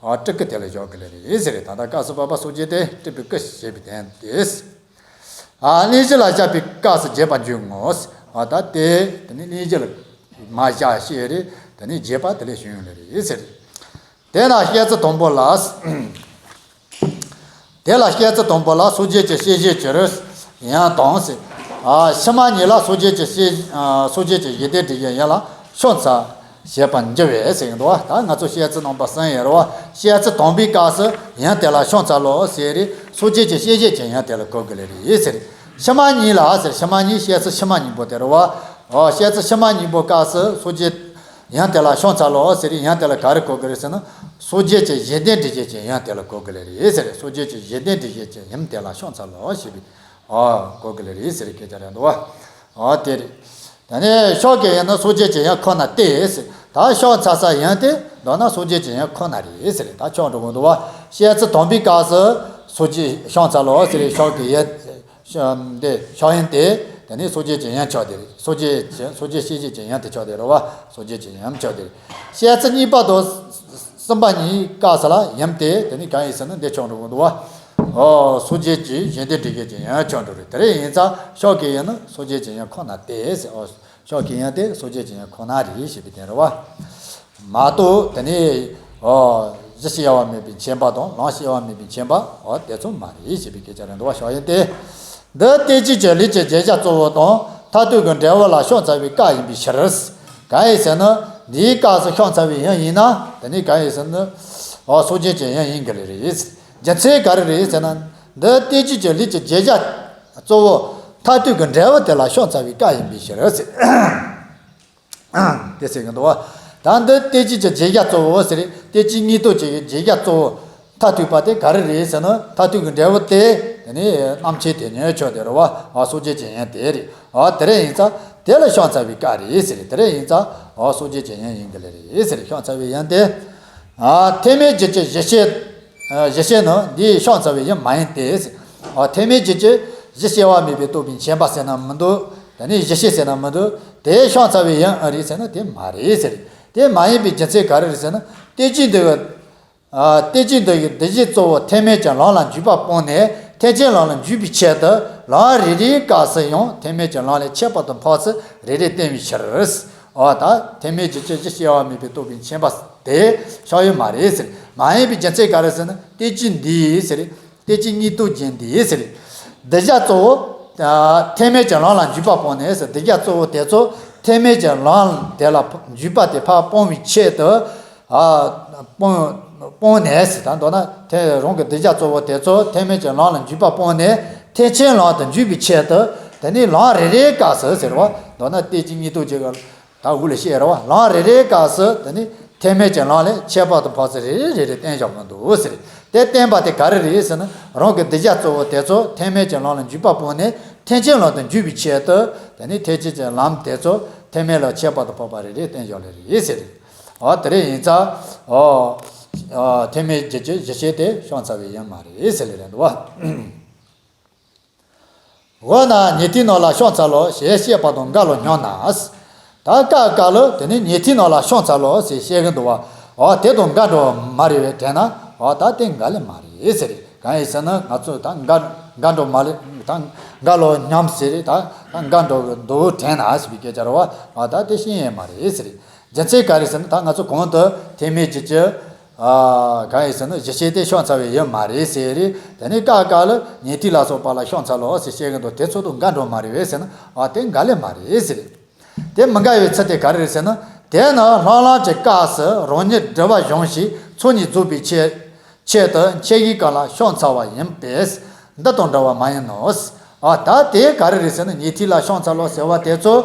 ཨ་སྤྲུལ་སྐུ་དེ་ལ་བཞག་གི་ལེ་རེད་ཟེར། ད་ལྟ་སྐབས་སུ་བབ་པ་སོ་སྐྱེ་དེ་སྤྲུལ་པའི་སྐུ་ཞེས་པའི་དོན་ཏེ། ཨ་གླེང་གཞི་ལ་བཞག་པའི་སྐབས་སུ་རྒྱས་པར་འཇུག་ངོ་། ཨ་ད་དེ་དེ་ནས་གླེང་གཞི་ལ་མར་བཞག་བཤད་རེད། དེ་ནས་རྒྱས་པ་དེ་ལས་བྱུང་ཡོང་ལེ་རེད་ཟེར། དེ་ན་བཤད་ཚིག་དང་པོ་ལ། དེ་ལ་བཤད་ཚིག་དང་པོ་ལ་སོ་སྐྱེ་གི་ཤེས་བྱེད་ཀྱི་རིགས་ཡང་དང་ཟེར། ཨ་ཕྱི་མ་གཉིས་ལ་སོ་སྐྱེ་གི་ཤེས་ཨ་སོ་སྐྱེ་གི་གཞི་རྟེན་སྒྲིབ་བྱེད་ཡིན་ལ་ཤོང་ཚ་བྱེད་པར་འགྱུར་བས་ཟེར་གྱི་འདུག་བ། ད་ང་ཚོ་བཤད་ཚིག་རྣམ་པ་གསུམ་ཡོད་རེད་བ། བཤད་ཚིག་དང་པོའི་སྐབས་སུ་ཡང་དེ་ལ་ཤོང་ཚ་ལོ་ཟེར་རེད། སོ་སྐྱེ་གི་ཤེས་བྱེད་ཀྱི་ཡང་དེ་ལ་གོ་དགོས་ལེ་རེད་ཟེར། ཕྱི་མ་གཉིས་ལ་ཟེར། ཕྱི་མ་གཉིས་བཤད་ཚིག་ཕྱི་མ་གཉིས་པོ་དེ་རེད་བ། ཨོ་བཤད་ཚིག་ཕྱི་མ་གཉིས་པོ་སྐབས་སུ་སོ་སྐྱེ་ཡང་དེ་ལ་ཤོང་ཚ་ལོ་ཟེར་རེད། ཡང་དེ་ལ་ག་རེ་གོ་དགོས་རེད་ཟེར་ན། སོ་སྐྱེ་གི་གཞི་རྟེན་སྒྲིབ་བྱེད་ཀྱི་ཡང་དེ་ལ་གོ་དགོས་ལེ་རེད་ཟེར། སོ་སྐྱེ་གི་གཞི་རྟེན་སྒྲིབ་བྱེད་ཀྱི་ཡང་དེ་ལ་ཤོང་ཚ་ལོ་ཞེས་པའི་ཨོ་གོ་དགོས་ལེ་རེད་ཟེར་སྐད་ཆ་རེད་འདུག་བ། ཨོ་དེ་རེད། ད་ནི་ཤོག་གི་ཡང་ན་སོ་སྐྱེ་གི་ཡང་ཁོ་ན་སྟེ་ཟེར། ད་ཤོག་ཚ་ས་ཡང་དེ་མདོར་ན་སོ་སྐྱེ་གི་ཡང་ཁོ་ན་རེད་ཟེར། ད་ཆོག་འགྲོ་གི་འདུག་བ། བཤད་ཚིག་དང་པོའི་སྐབས་སུ་སོ་སྐྱེ་ཤོང་ཚ་ལོ་ཟེར་རེད། ཤོག་གི་ཡང་འདི་ཤོག་ཡང་དེ་དེ་ནི་སོ་སྐྱེ་གི་ཡང་ཆོག་དེ་རེད། སོ་སྐྱེ་གི་སོ་སྐྱེ་ཤེས་བྱེད་ཀྱི་ཡང་དེ་ཆོག་དེ་རེད་བ། སོ་སྐྱེ་གི་ཡང་ཆོག་དེ་རེད། བཤད་ཚིག་གཉིས་པ་དང་གསུམ་པ་གཉིས་སྐབས་སུ་ལ་ཡང་དེ་དེ་ནི་གང་ཡིན་ཟེར་ན་འདི་ཆོག་འགྲོ་གི་འདུག་བ། ཨོ་སོ་སྐྱེ་གི་གཞི་རྟེན་སྒྲིབ་བྱེད་ཀྱི་ཡང་ཆོག་འགྲོ་རེད། དེ་རེད། ཡིན་ཙང་ཤོག་གི་ཡང་ན་སོ་སྐྱེ་གི་ཡང་ཁོ་ན་སྟེ་ཟེར། ཨོ་ཤོག་གི་ཡང་དེ་སོ་སྐྱེ་གི་ཡང་ཁོ་ན་རེད་ཞེས་པའི་དོན་རེད་བ། མ་གཏོགས་དེ་ནི་ཨོ་གཞི་ཤེས་པ་མེད་པའི་མཁྱེན་པ་དང་ལམ་ཤེས་པ་མེད་པའི་མཁྱེན་པ་ཨོ་དེ་ཚོ་མ་རེད་ཞེས་པའི་སྐད་ཆ་རེད་འདུག་བ། ཤོག་ཡང་དེ། འདི་ལྟས་ཅིག་གི་ལས་ཀྱི་བརྗོད་བྱ་གཙོ་བོ་དང་མཐར་ཐུག་གི་འབྲས་བུ་ལ་ཤོང་ཚ་བའི་སྐབས་ཡིན་པའི་ཕྱིར། གང་ཡིན་ཟེར་ན་འདིའི་སྐབས་སུ་ཤོང་ཚ་བའི་ཡང་ཡིན་ན་དེ་ནི་གང་ཡིན་ཟེར་ན་ཨོ་སོ་སྐྱེ་གི་ཡང་ཡིན་དགོས་ལེ་རེད། རྒྱུ་མཚན་ག་རེ་རེད་ཟེར་ན། འདི་ལྟས་ཅིག་གི་ལས་ཀྱི་བརྗོད་བྱ་གཙོ་བོ་མཐར་ཐུག་གི་འབྲས་བུ་དེ་ལ་ཤོང་ཚ་བའི་སྐབས་ཡིན་པའི་ཕྱིར་ཟེར། དེ་ཟེར་གི་འདུག་བ། ད་འདི་ལྟས་ཅིག་གི་བརྗོད་བྱ་གཙོ་བོ་ཟེར། ལྟས་ཅིག་སྙིང་སྟོབས་ཀྱི་བརྗོད་བྱ་གཙོ་བོ་མཐར་ཐུག་པ་དེ་ག་རེ་རེད་ཟེར་ན། མཐར་ཐུག་གི་འབྲས་བུ་དེ་དེ་ནི་རྣམ་མཁྱེན་དེ་ཉིད་ཆོག་དེ་རེད་བ། ཨ་སོ་སྐྱེ་གི་ཡང་དེ་རེད། ཨ་དེ་རེད། ཡིན་ཙང་དེ་ལ་ཤོང་ཚ་བའི་སྐབས་རེད་ཟེར། དེ་རེད། ཡིན་ཙང་ཨ་སོ་སྐྱེ་གི་ཡང་ཡིན་དགོས་ལེ་རེད་ཟེར། ཤོང་ཚ་བའི་ཡང་དེ། ཨ་ཐེག་དམན་རྒྱུད་ཀྱི་གཞི་ཤེས། གཞི་ཤེས་ནི་འདིའི་ཤོང་ཚ་བའི་ཡང་མ་ཡིན་ཏེ། ཨ། ཐེག་དམན་རྒྱུད་ཀྱི་གཞི་སྐྱེ་བ་མེད་པའི་རྟོགས་པའི་མཁྱེན་པ་ཟེར་ན་མི་འདུག་དེ་ནས་གཞི་ཤེས་ཟེར་ན་མི་འདུག་དེ་ཕྱོགས་འཚལ་བའི་ཡུལ་ཨེ་རེད་ཟེར་ན་དེ་མ་རེད་ཟེར། དེ་མ་ཡིན་པའི་རྒྱུ་མཚན་ག་རེ་རེད་ཟེར་ན། ཐེག་ཆེན་འདི་གི། ཨ། ཐེག་ཆེན་འདི་གི་གདུལ་བྱ་གཙོ་བོ་ཐེག་དམན་གྱི་ལམ་ལ་འཇུག་པ་སྤངས་ནས་ཐེག་ཆེན་ལམ་ལ་འཇུག་པའི་ཆེད་དུ་ལམ་རེ་རེའི་སྐབས་སུ་ཡང་ཐེག་དམན་གྱི་ལམ་ལས་ཁྱད་པར་དུ་འཕགས་ཚུལ་རེ་རེ་བསྟན་པའི་ཕྱིར། ཨོ་ད་ཐེག་དམན་རྒྱུད་ཀྱི་གཞི་སྐྱེ་བ་མེད་པའི་རྟོགས་པའི་མཁྱེན་པ་དེ་ཕྱོགས་ཡུལ་མ་རེད་ཟེར། མ་ཡིན་པའི་རྒྱུ་མཚན་ག་རེ་ཟེར་ན། ཐེག་ཆེན་འདི་ཟེར། ཐེག་ཆེན་ཉིད་རྟོགས་རྒྱན་འདི་ཟེར། གདུལ་བྱ་གཙོ་བོ་ཐེག་དམན་གྱི་ལམ་ལ་འཇུག་པ་སྤངས་ནས་ཟེར། གདུལ་བྱ་གཙོ་བོ་དེ་ཚོ་ཐེག་དམན་གྱི་ལམ་དེ་ལ་འཇུག་པ་དེ་ཕར་སྤོང་བའི་ཆེད་དུ། ཨ། སྤོང་སྤོང་ནས་ཟེར། ད་མདོར་ན་དེ་རང་གི་གདུལ་བྱ་གཙོ་བོ་དེ་ཚོ་ཐེག་དམན་གྱི་ལམ་ལ་འཇུག་པ་སྤངས་ནས་ཐེག་ཆེན་ལམ་དུ་འཇུག་པའི་ཆེད་དུ། དེ་ནས་ལམ་རེ་རེའི་སྐབས་སུ་ཟེར་བ། མདོར་ན་ཐེག་ཆེན་ཉིད་རྟོགས་རྒྱན་གྱི་ད་འུ་ལ་བཤད་ར་བ། ལམ་རེ་རེའི་སྐབས་སུ་དེ་ནི་ཐེག་དམན་གྱི་ལམ་ལས་ཁྱད་པར་དུ་འཕགས་ཚུལ་རེ་རེ་རེ་རེ་བསྟན་བཞག་མི་འདུག་ཟེར། དེ་བསྟན་པ་དེ་ག་རེ་རེད་ཟེར་ན། རང་གི་གདུལ་བྱ་གཙོ་བོ་དེ་ཚོ་ཐེག་དམན་གྱི་ལམ་ལ་འཇུག་པ་སྤངས་ནས་ཐེག་ཆེན་ལམ་དུ་འཇུག་པའི་ཆེད་དུ། དེ་ནི་ཐེག་ཆེན་གྱི་ལམ་དེ་ཚོ་ཐེག་དམན་ལ་ཁྱད་པར་དུ་འཕགས་པ་རེ་རེ་བསྟན་བཞག་ལེ་རེད་ཟེར། འོ་དེ་རེད། ཡིན་ཙང་། འོ། འོ། ཐེག་དམན་རྒྱུད་ཀྱི་གཞི་ཤེས་དེ་ཕྱོགས་འཚལ་བའི་ཡུལ་མ་རེད་ཟེར་ལེ་རེད་འདུག་བ། འོ་ན་ཉན་ཐོས་རྣམས་ལ་ཕྱོགས་འཚལ་ལོ་ཞེས་བཤད་པ་དང་འགལ་ལོ་སྙམ་ན། ད་ཀ་ཀ་ལ་དེ་ནི་ཉན་ཐོས་རྣམས་ལ་ཕྱོགས་འཚལ་ལོ་ཞེས་བཤད་ཀྱི་འདུག་བ། འོ་དེ་དང་འགལ་འགྲོ་མ་རེད་པས་དྲན་ན། འོ་ད་དེ་འགལ་ལེ་མ་རེད་ཟེར། གང་ཡིན་ཟེར་ན་ང་ཚོས་ད་འགལ་འགལ་འགྲོ་མ་རེད། ད་འགལ་ལོ་སྙམ་ཟེར། ད་ད་འགལ་འགྲོ་གི་འདུག་དྲན་ན་ཞེས་པའི་སྐད་ཆ་རེད་བ། འོ་ད་དེ་ཤེས་ཡས་མ་རེད་ཟེར། རྒྱུ་མཚན་ག་རེ་ཟེར་ན། ད་ང་ཚོ་གོང་དུ་ཐེག་དམན་རྒྱུད་ཀྱི། ཨ། གང་ཡིན་ཟེར་ན་གཞི་ཤེས་དེ་ཕྱོགས་འཚལ་བའི་ཡུལ་མ་རེད་ཟེར་རེད། དེ་ནས་ཀ་ཀ་ལ་ཉན་ཐོས་ལ་སོགས་པ་ལ་ཕྱོགས་འཚལ་ལོ་ཞེས་བཤད་ཀྱི་འདུག་དེ་ཚོ་དང་འགལ་འགྲོ་མ་རེད་པས་ཟེར་ན། ཨ་དེ་འགལ་ལེ་མ་རེད་ཟེར། དེ་མི་འགལ་བའི་ཚུལ་དེ་ག་རེ་རེད་ཟེར་ན། དེས་ན་སློབ་ལམ་གྱི་སྐབས་སུ་རང་ཉིད་སྒྲིབ་པ་སྦྱོང་ཞིང་ཚོགས་གཉིས་རྫོགས་པའི་ཆེད། ཆེད་དུ་འཆད་ཡུལ་གང་ལ་ཕྱོགས་འཚལ་བ་ཡིན་པས། འདི་དང་འདྲ་བ་མ་ཡིན་ནོ། ཨ་ད་དེ་ག་རེ་རེད་ཟེར་ན། ཉན་ཐོས་ལ་ཕྱོགས་འཚལ་ལོ་ཟེར་བ་དེ་ཚོ།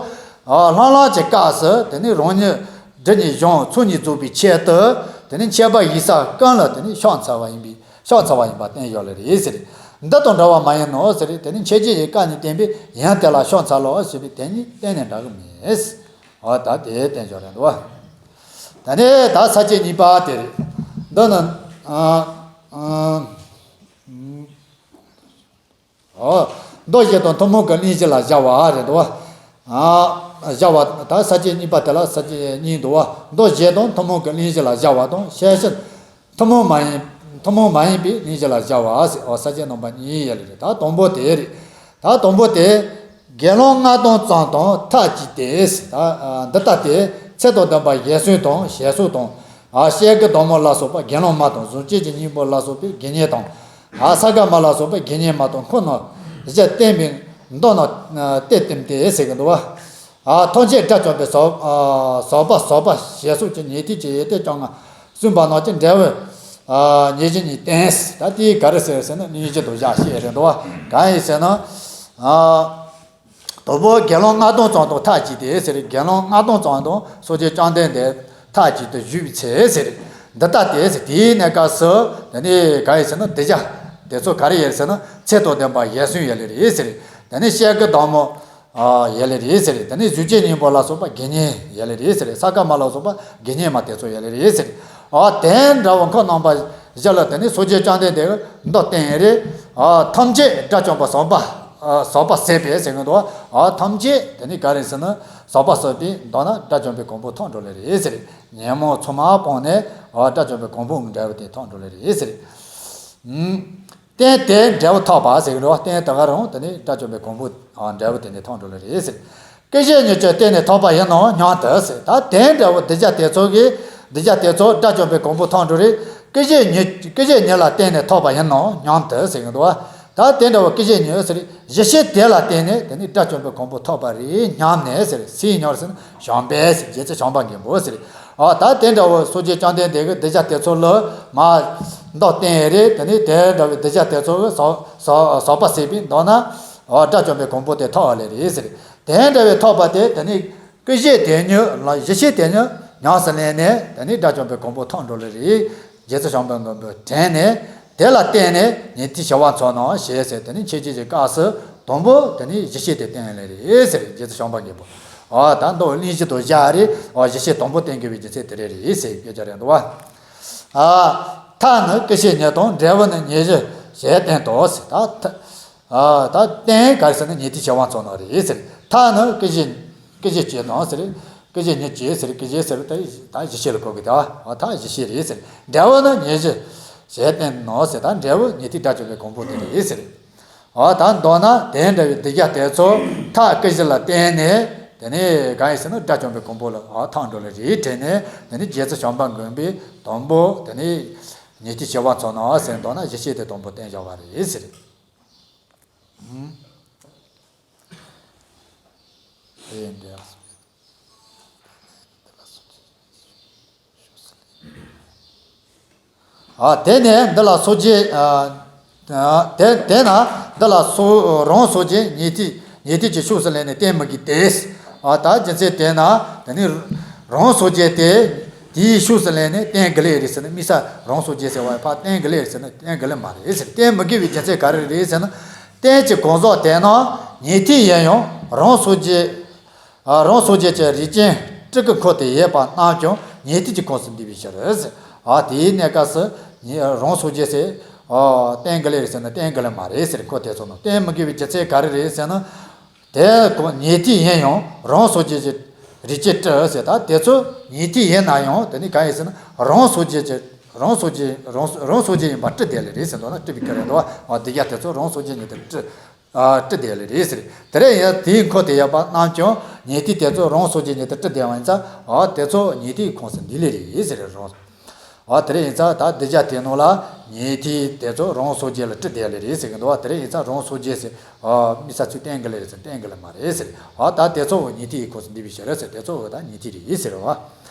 ཨ་སློབ་ལམ་གྱི་སྐབས་སུ་དེ་ནི་རང་ཉིད་སྒྲིབ་གཉིས་སྦྱོང་ཚོགས་གཉིས་རྫོགས་པའི་ཆེད་དུ། དེ་ནི་འཆད་པ་ཡིན་ས་ཀུན་ལ་དེ་ནི་ཕྱོགས་འཚལ་བ་ཡིན་པས། ཕྱོགས་འཚལ་བ་ཡིན་པ་བསྟན་ཡོད་ལེ་རེད་ཟེར། འདི་དང་འདྲ་བ་མ་ཡིན་ནོ་ཟེར། དེ་ནི་འཆད་བྱའི་སྐབས་ནས་བསྟན་པའི་ཡུལ་དེ་ལ་ཕྱོགས་འཚལ་ལོ་ཞེས་པའི་དེ་ཉིད་གཏན་ནས་འདྲ་གི་མེད། ཨ་ད་དེ་བསྟན་ཡོད་རེད་འདུག་བ། ད་ནི་ད་ས་བཅད་གཉིས་པ་དེ་རེད། འདི་ནི། ཨ། ཨ། ཨོ། མདོ་བཞི་དང་ཐུན་མོང་གི་གླེང་གཞི་ལ་སྦྱར་བ་རེད་འདུག་བ། ཨ། སྦྱར་བ། ད་ས་བཅད་གཉིས་པ་དེ་ལ་ས་བཅད་གཉིས་འདུག་བ། མདོ་བཞི་དང་ཐུན་མོང་གི་གླེང་གཞི་ལ་སྦྱར་བ་དང་། ཤེར་ཕྱིན་ཐུན་མོང་མ་ཡིན། ཐུན་མོང་མ་ཡིན་པའི་གླེང་གཞི་ལ་སྦྱར་བ་ཟེར། ཨོ་ས་བཅད་རྣམ་པ་གཉིས་ཡོད་ལེ་རེད། ད་དང་པོ་དེ་རེད། ད་དང་པོ་དེ། དགེ་སློང་ལྔ་སྟོང་ཙམ་དང་ཐབས་ཅིག་སྟེ། ད་འདི་ལྟ་སྟེ། ཚེ་དང་ལྡན་པ་ཞལ་གསུམ་དང་ཞལ་གསུམ་དང་། ཨ་བཤད་དགེ་དམ་མོ་ལ་སོགས་པ་དགེ་སློང་མ་དང་། གཟུགས་ཅན་གྱི་སྙིང་པོ་ལ་སོགས་པའི་དགེ་བསྙེན་དང་། ཨ་ས་ག་མ་ལ་སོགས་པའི་དགེ་བསྙེན་མ་དང་ཁོ་ན་བཞི་བསྟན་པའི་མདོ་ན་སྟེ་བསྟིམ་སྟེ་ཟེར་གྱི་འདུག་བ། ཨ་ཐམས་ཅད་དགྲ་བཅོམ་པའི་ཟབ་ཨ་ཟབ་པ་ཟབ་པ་ཞེས་སོགས་ཀྱི་ཉན་ཐོས་ཀྱི་ཡོན་ཏན་བཅོ་ལྔ་གསུངས་པ་རྣམས་ཀྱི་འབྲས་བུ་ཨ་ཉེར་བཞི་ཉིད་བསྟན། ད་དེ་ག་རེ་ཟེར་ཟེར་ན། གླེང་གཞི་དུ་བཞག་བཤད་རེད་འདུག་བ། གང་ཡིན་ཟེར་ན། ཨ། དང་པོ་དགེ་སློང་ལྔ་སྟོང་ཙམ་དང་ཐབས་ཅིག་སྟེ་ཟེར། དགེ་སློང་ལྔ་སྟོང་ཙམ་དང་སངས་རྒྱས་བཅོམ་ལྡན་འདས་ཐབས་ཅིག་ཏུ་བཞུགས་པའི་ཚེ་ཟེར། འདི་ལྟ་སྟེ་ཟེར། དེའི་གནས་སྐབས་སུ་དེ་ནི་ག་རེ་ཟེར་ན། གདུལ་བྱ་དེ་ཚོ་ག་རེ་ཡོད་ཟེར་ན། ཚེ་དང་ལྡན་པ་ཞལ་གསུམ་ཡོད་ལེ་རེད་ཟེར། དེ་ནི་བཤད་དགེ་དམ་མོ་ཡོད་ལེ་རེད་ཟེར། དེ་ནི་གཟུགས་ཅན་སྙིང་པོ་ལ་སོགས་པ་དགེ་བསྙེན་ཡོད་ལེ་རེད་ཟེར། ས་ག་མ་ལ་སོགས་པ་དགེ་བསྙེན་མ་དེ་ཚོ་ཡོད་ལེ་རེད་ཟེར། ཨ་དེ་འདྲ་བོ་ཁོ་རྣམ་པ་བཞི་ལ་དེ་ནི་སངས་རྒྱས་བཅོམ་ལྡན་འདས་ཀྱིས་མདོ་བསྟན་རེད། ཨ་ཐམས་ཅད་དགྲ་བཅོམ་པ་ཟབ་པ་ཨ་ཟབ་པ་ཟེར་བས་ཟེར་གྱི་འདུག་ཨ་ཐམས་ཅད་དེ་ནི་ག་རེ་ཟེར་ན། ཟབ་པ་ཟབ་པའི་མདོ་ན་དགྲ་བཅོམ་པའི་གོ་འཕང་ཐོབ་འགྲོ་ལེ་རེད་ཟེར། ཉོན་མོངས་མཚོ་མ་སྤངས་ནས་ཨ་དགྲ་བཅོམ་པའི་གོ་འཕང་འབྲས་བུ་དེ་ཐོབ་འགྲོ་ལེ་རེད་ཟེར། ཨུམ། རྟེན་དེས་འབྲས་བུ་ཐོབ་པ་ཟེར་གྱི་འདུག་རྟེན་དེ་ག་རང་དེ་ནི་དགྲ་བཅོམ་པའི་གོ་འཕང་འབྲས་བུ་དེ་ནི་ཐོབ་འགྲོ་ལེ་རེད་ཟེར། སྐུ་བཞིའི་ཉེར་སྤྱོད་བརྟེན་ནས་ཐོབ་པ་ཡིན་ནོ་སྙམ་དུ་ཟེར། ད་དེ་འདྲ་བོ་གདུལ་བྱ་དེ་ཚོ་གིས། གདུལ་བྱ་དེ་ཚོ་དགྲ་བཅོམ་པའི་གོ་འཕང་ཐོབ་འགྲོ་རེད། སྐུ་བཞིའི་ཉེར། སྐུ་བཞིའི་ཉེར་ལ་བརྟེན་ནས་ཐོབ་པ་ཡིན་ནོ་སྙམ་དུ་ཟེར་གྱི་འདུག་བ། ད་དེ་འདྲ་བོ་སྐུ་བཞིའི་ཉེར་ཟེར། གཞི་ཤེས་དེ་ལ་བརྟེན་ནས་དེ་ནི་དགྲ་བཅོམ་པའི་གོ་འཕང་ཐོབ་པ་རེད་སྙམ་ནས་ཟེར། སུས་སྙམ་ཟེར་ན། བྱམས་པས་ཟེར། རྗེ་བཙུན་བྱམས་པ་མགོན་པོས་ཟེར། ཨ་ད་དེ་འདྲ་བོ་སངས་རྒྱས་བཅོམ་ལྡན་འདས་ཀྱིས་གདུལ་བྱ་དེ་ཚོ་ལ་མར་མདོ་བསྟན་རེད། དེ་ནི་དེ་འདྲ་བའི་གདུལ་བྱ་དེ་ཚོ་གི་ཟབ་ཟབ་ཟབ་པ་ཟེར་བའི་མདོ་ན། ཨ་དགྲ་བཅོམ་པའི་གོ་འཕང་དེ་ཐོབ་པ་ལེ་རེད་ཟེར། དེ་འདྲ་བའི་ཐོབ་པ་དེ་དེ་ནི་སྐུ་བཞི་དེ་ཉིད་ལ། གཞི་ཤེས་དེ་ཉིད་ཉམས་སུ་ལེན་ནས་དེ་ནི་དགྲ་བཅོམ་པའི་གོ་འཕང་ཐོབ་འགྲོ་ལེ་རེད། རྗེ་བཙུན་བྱམས་པ་མགོན་པོས་དྲན་ནས། དེ་ལ་བརྟེན་ནས་ཉན་ཐོས་ཞི་བ་འཚོལ་ནོ་ཞེས་ཟེར། དེ་ནི་འཆད་བྱེད་ཀྱི་སྐབས་སུ་དང་པོ་དེ་ནི་གཞི་ཤེས་དེ་བསྟན་ལེ་རེད་ཟེར། རྗེ་བཙུན་བྱམས་པ་མགོན་པོ། ཨ་ད་མདོ་གླེང་གཞི་དང་སྦྱར་རེད། ཨ་གཞི་ཤེས་དང་པོ་བསྟན་དགོས་པའི་རྒྱུ་མཚན་དེ་རེད་ཟེར་སྐད་ཆ་རེད་འདུག་བ། ཨ་མཐའ་ནི་སྐུ་བཞི་ཉིད་དང་འབྲས་བུ་ནི་ཉེར་བཞི་ཞེས་བསྟན་ཏོ་ཟེར། ད་མཐའ། ཨ་ད་རྟེན་ག་རེ་ཟེར་ན་ཉེ་ཐིག་བྱེ་བ་མཚོན་ནོ་རེད་ཟེར། མཐའ་ནི་སྐུ་བཞི། སྐུ་བཞི་བཅུ་དང་ཟེར། སྐུ་བཞི་ཉེར་བཅུ་ཟེར། སྐུ་བཞི་ཟེར་ད་ད་བཞི་བཤད་ལ་གོ་གི་ད་ཨ་མཐའ་བཞི་བཤད་རེད་ཟེར། འབྲས་བུ་ནི་ཉེར་བཞི་ཞེས་བསྟན་ནོ་ཟེར། ད་འབྲས་བུ་ཉེ་ཐིག་དགྲ་བཅོམ་པའི་གོང་བུ་དེ་རེད་ཟེར། ཨ་ད་མདོར་ན་དེ་འདྲ་བའི་སྡུད་རྒྱ་དེ་ཚོ་མཐའ་སྐུ་བཞི་ལ་བརྟེན་ནས་དེ་ནས་གང་ཡིན་ཟེར་ན་དགྲ་བཅོམ་པའི་གོང་བུ་ལ་ཨ་ཐོན་འགྲོ་ལེ་རེད་དྲན་ནས་དེ་ནས་རྗེ་བཙུན་བྱམས་པ་མགོན་པོས་དང་པོ་དེ་ནས་ཉེ་ཐིག་བྱེ་བ་མཚོན་ནོ་ཟེར། མདོར་ན་བཞི་བཤད་དེ་དང་པོ་བསྟན་བཞག་པ་རེད་ཟེར། ཨ་དེ་ནས་འདི་ལ་སོ་བརྒྱད། ཨ་དེ་དེ་ན་འདི་ལ་སོ་རང་སོ་བརྒྱད་ཉེ་ཐིག་ཉེ་ཐིག་གི་ཕྱོགས་སུ་ལེན་ནས་བསྟན་མི་དགོས་ཏེ། ཨ་ད་རྒྱུ་མཚན་དེ་ན་དེ་ནི་རང་སོ་བརྒྱད་དེ་དེའི་ཕྱོགས་སུ་ལེན་ནས་བསྟན་དགོས་ལེ་རེད་ཟེར་ན། དམིགས་བསལ་རང་སོ་བརྒྱད་ཟེར་བ་ཕར་བསྟན་དགོས་ལེ་རེད་ཟེར་ན་བསྟན་དགོས་ལེ་མ་རེད་ཟེར། བསྟན་མི་དགོས་པའི་རྒྱུ་མཚན་ག་རེ་རེད་ཟེར་ན། རྟེན་གྱི་གང་ཟག་དེ་རྣམས་ཉེ་ཐིག་ཡིན་ཡང་རང་སོ་བརྒྱད། ཨ་རང་སོ་བརྒྱད་ཀྱི་རིགས་ཅན་སྤྲུལ་སྐུ་འཁོར་དུ་ཡོད་པ་རྣམས་ཀྱང་ཉེ་ཐིག་གི་ཁོངས་སུ་འདུས་པའི་ཕྱིར། ཨ་དེའི་གནས་སྐབས་སུ་ཉེ་རང་སོ་བརྒྱད་ཟེར། ཨ་བསྟན་དགོས་ལེ་རེད་ཟེར་ན་བསྟན་དགོས་ལེ་མ་རེད་ཟེར། ཁོ་དེ་ཚོ་ནང་བསྟན་མི་དགོས་པའི་རྒྱུ་མཚན་ག་རེ་རེད་ཟེར་ན། དེ་ཁོ་ཉེ་ཐིག་ཡིན་ཡང་རང་སོ་བརྒྱད་ཀྱི་རིགས་ཅན་སྤྲུལ་ཟེར། ད་དེ་ཚོ་ཉེ་ཐིག་ཡིན་ན་ཡང་དེ་ནི་གང་ཡིན་ཟེར་ན་རང་སོ་བརྒྱད་ཀྱི་རང་སོ་བརྒྱད་རང་རང་སོ་བརྒྱད་ཡིན་པ་སྤྲུལ་བསྡད་ལེ་རེད་ཟེར་འདུག་ན་སྤྲུལ་པའི་སྐད་རེད་འདུག་བ། དེ་རྒྱ་དེ་ཚོ་རང་སོ་བརྒྱད་ཉིད་དུ་སྤྲུལ། ཨ་སྤྲུལ་བསྡད་ལེ་རེད་ཟེར། དེ་རེད་ཡང་དེའི་འཁོར་དེ་ཡོད་པ་རྣམས་ཀྱང་ཉེ་ཐིག་དེ་ཚོ་རང་སོ་བརྒྱད་ཉིད་དུ་སྤྲུལ་བསྡད་པ་ཡིན་ཙང་། ཨ་དེ་ཚོ་ཉེ་ཐིག་ཁོངས་སུ་འདུས་ལེ་རེད་ཟེར་རང་། ཨ་དེ་རེད་ཡིན་ཙང་ད་སྡུད་རྒྱ་དེ་ནང་ལ་ཉེ་ཐིག་དེ་ཚོ་རང་སོ་བརྒྱད་ལ་སྤྲུལ་བསྡད་ལེ་རེད་ཟེར་གི་འདུག་བ། དེ་རེད་ཡིན་ཙང་རང་སོ་བརྒྱད་ཟེར། ཨ་དམིགས་བསལ་ཚུལ་བསྟན་གི་ལེ་རེད་ཟེར་བསྟན་གི་ལེ་མ་རེད་ཟེར། ཨ་ད་དེ་ཚོ་ཉེ་ཐིག་ཁོངས་སུ་འདུས་པའི་ཕྱིར་ཟེར། དེ་ཚོ་ད་ཉེ་ཐིག་རེད་ཟེར་བ།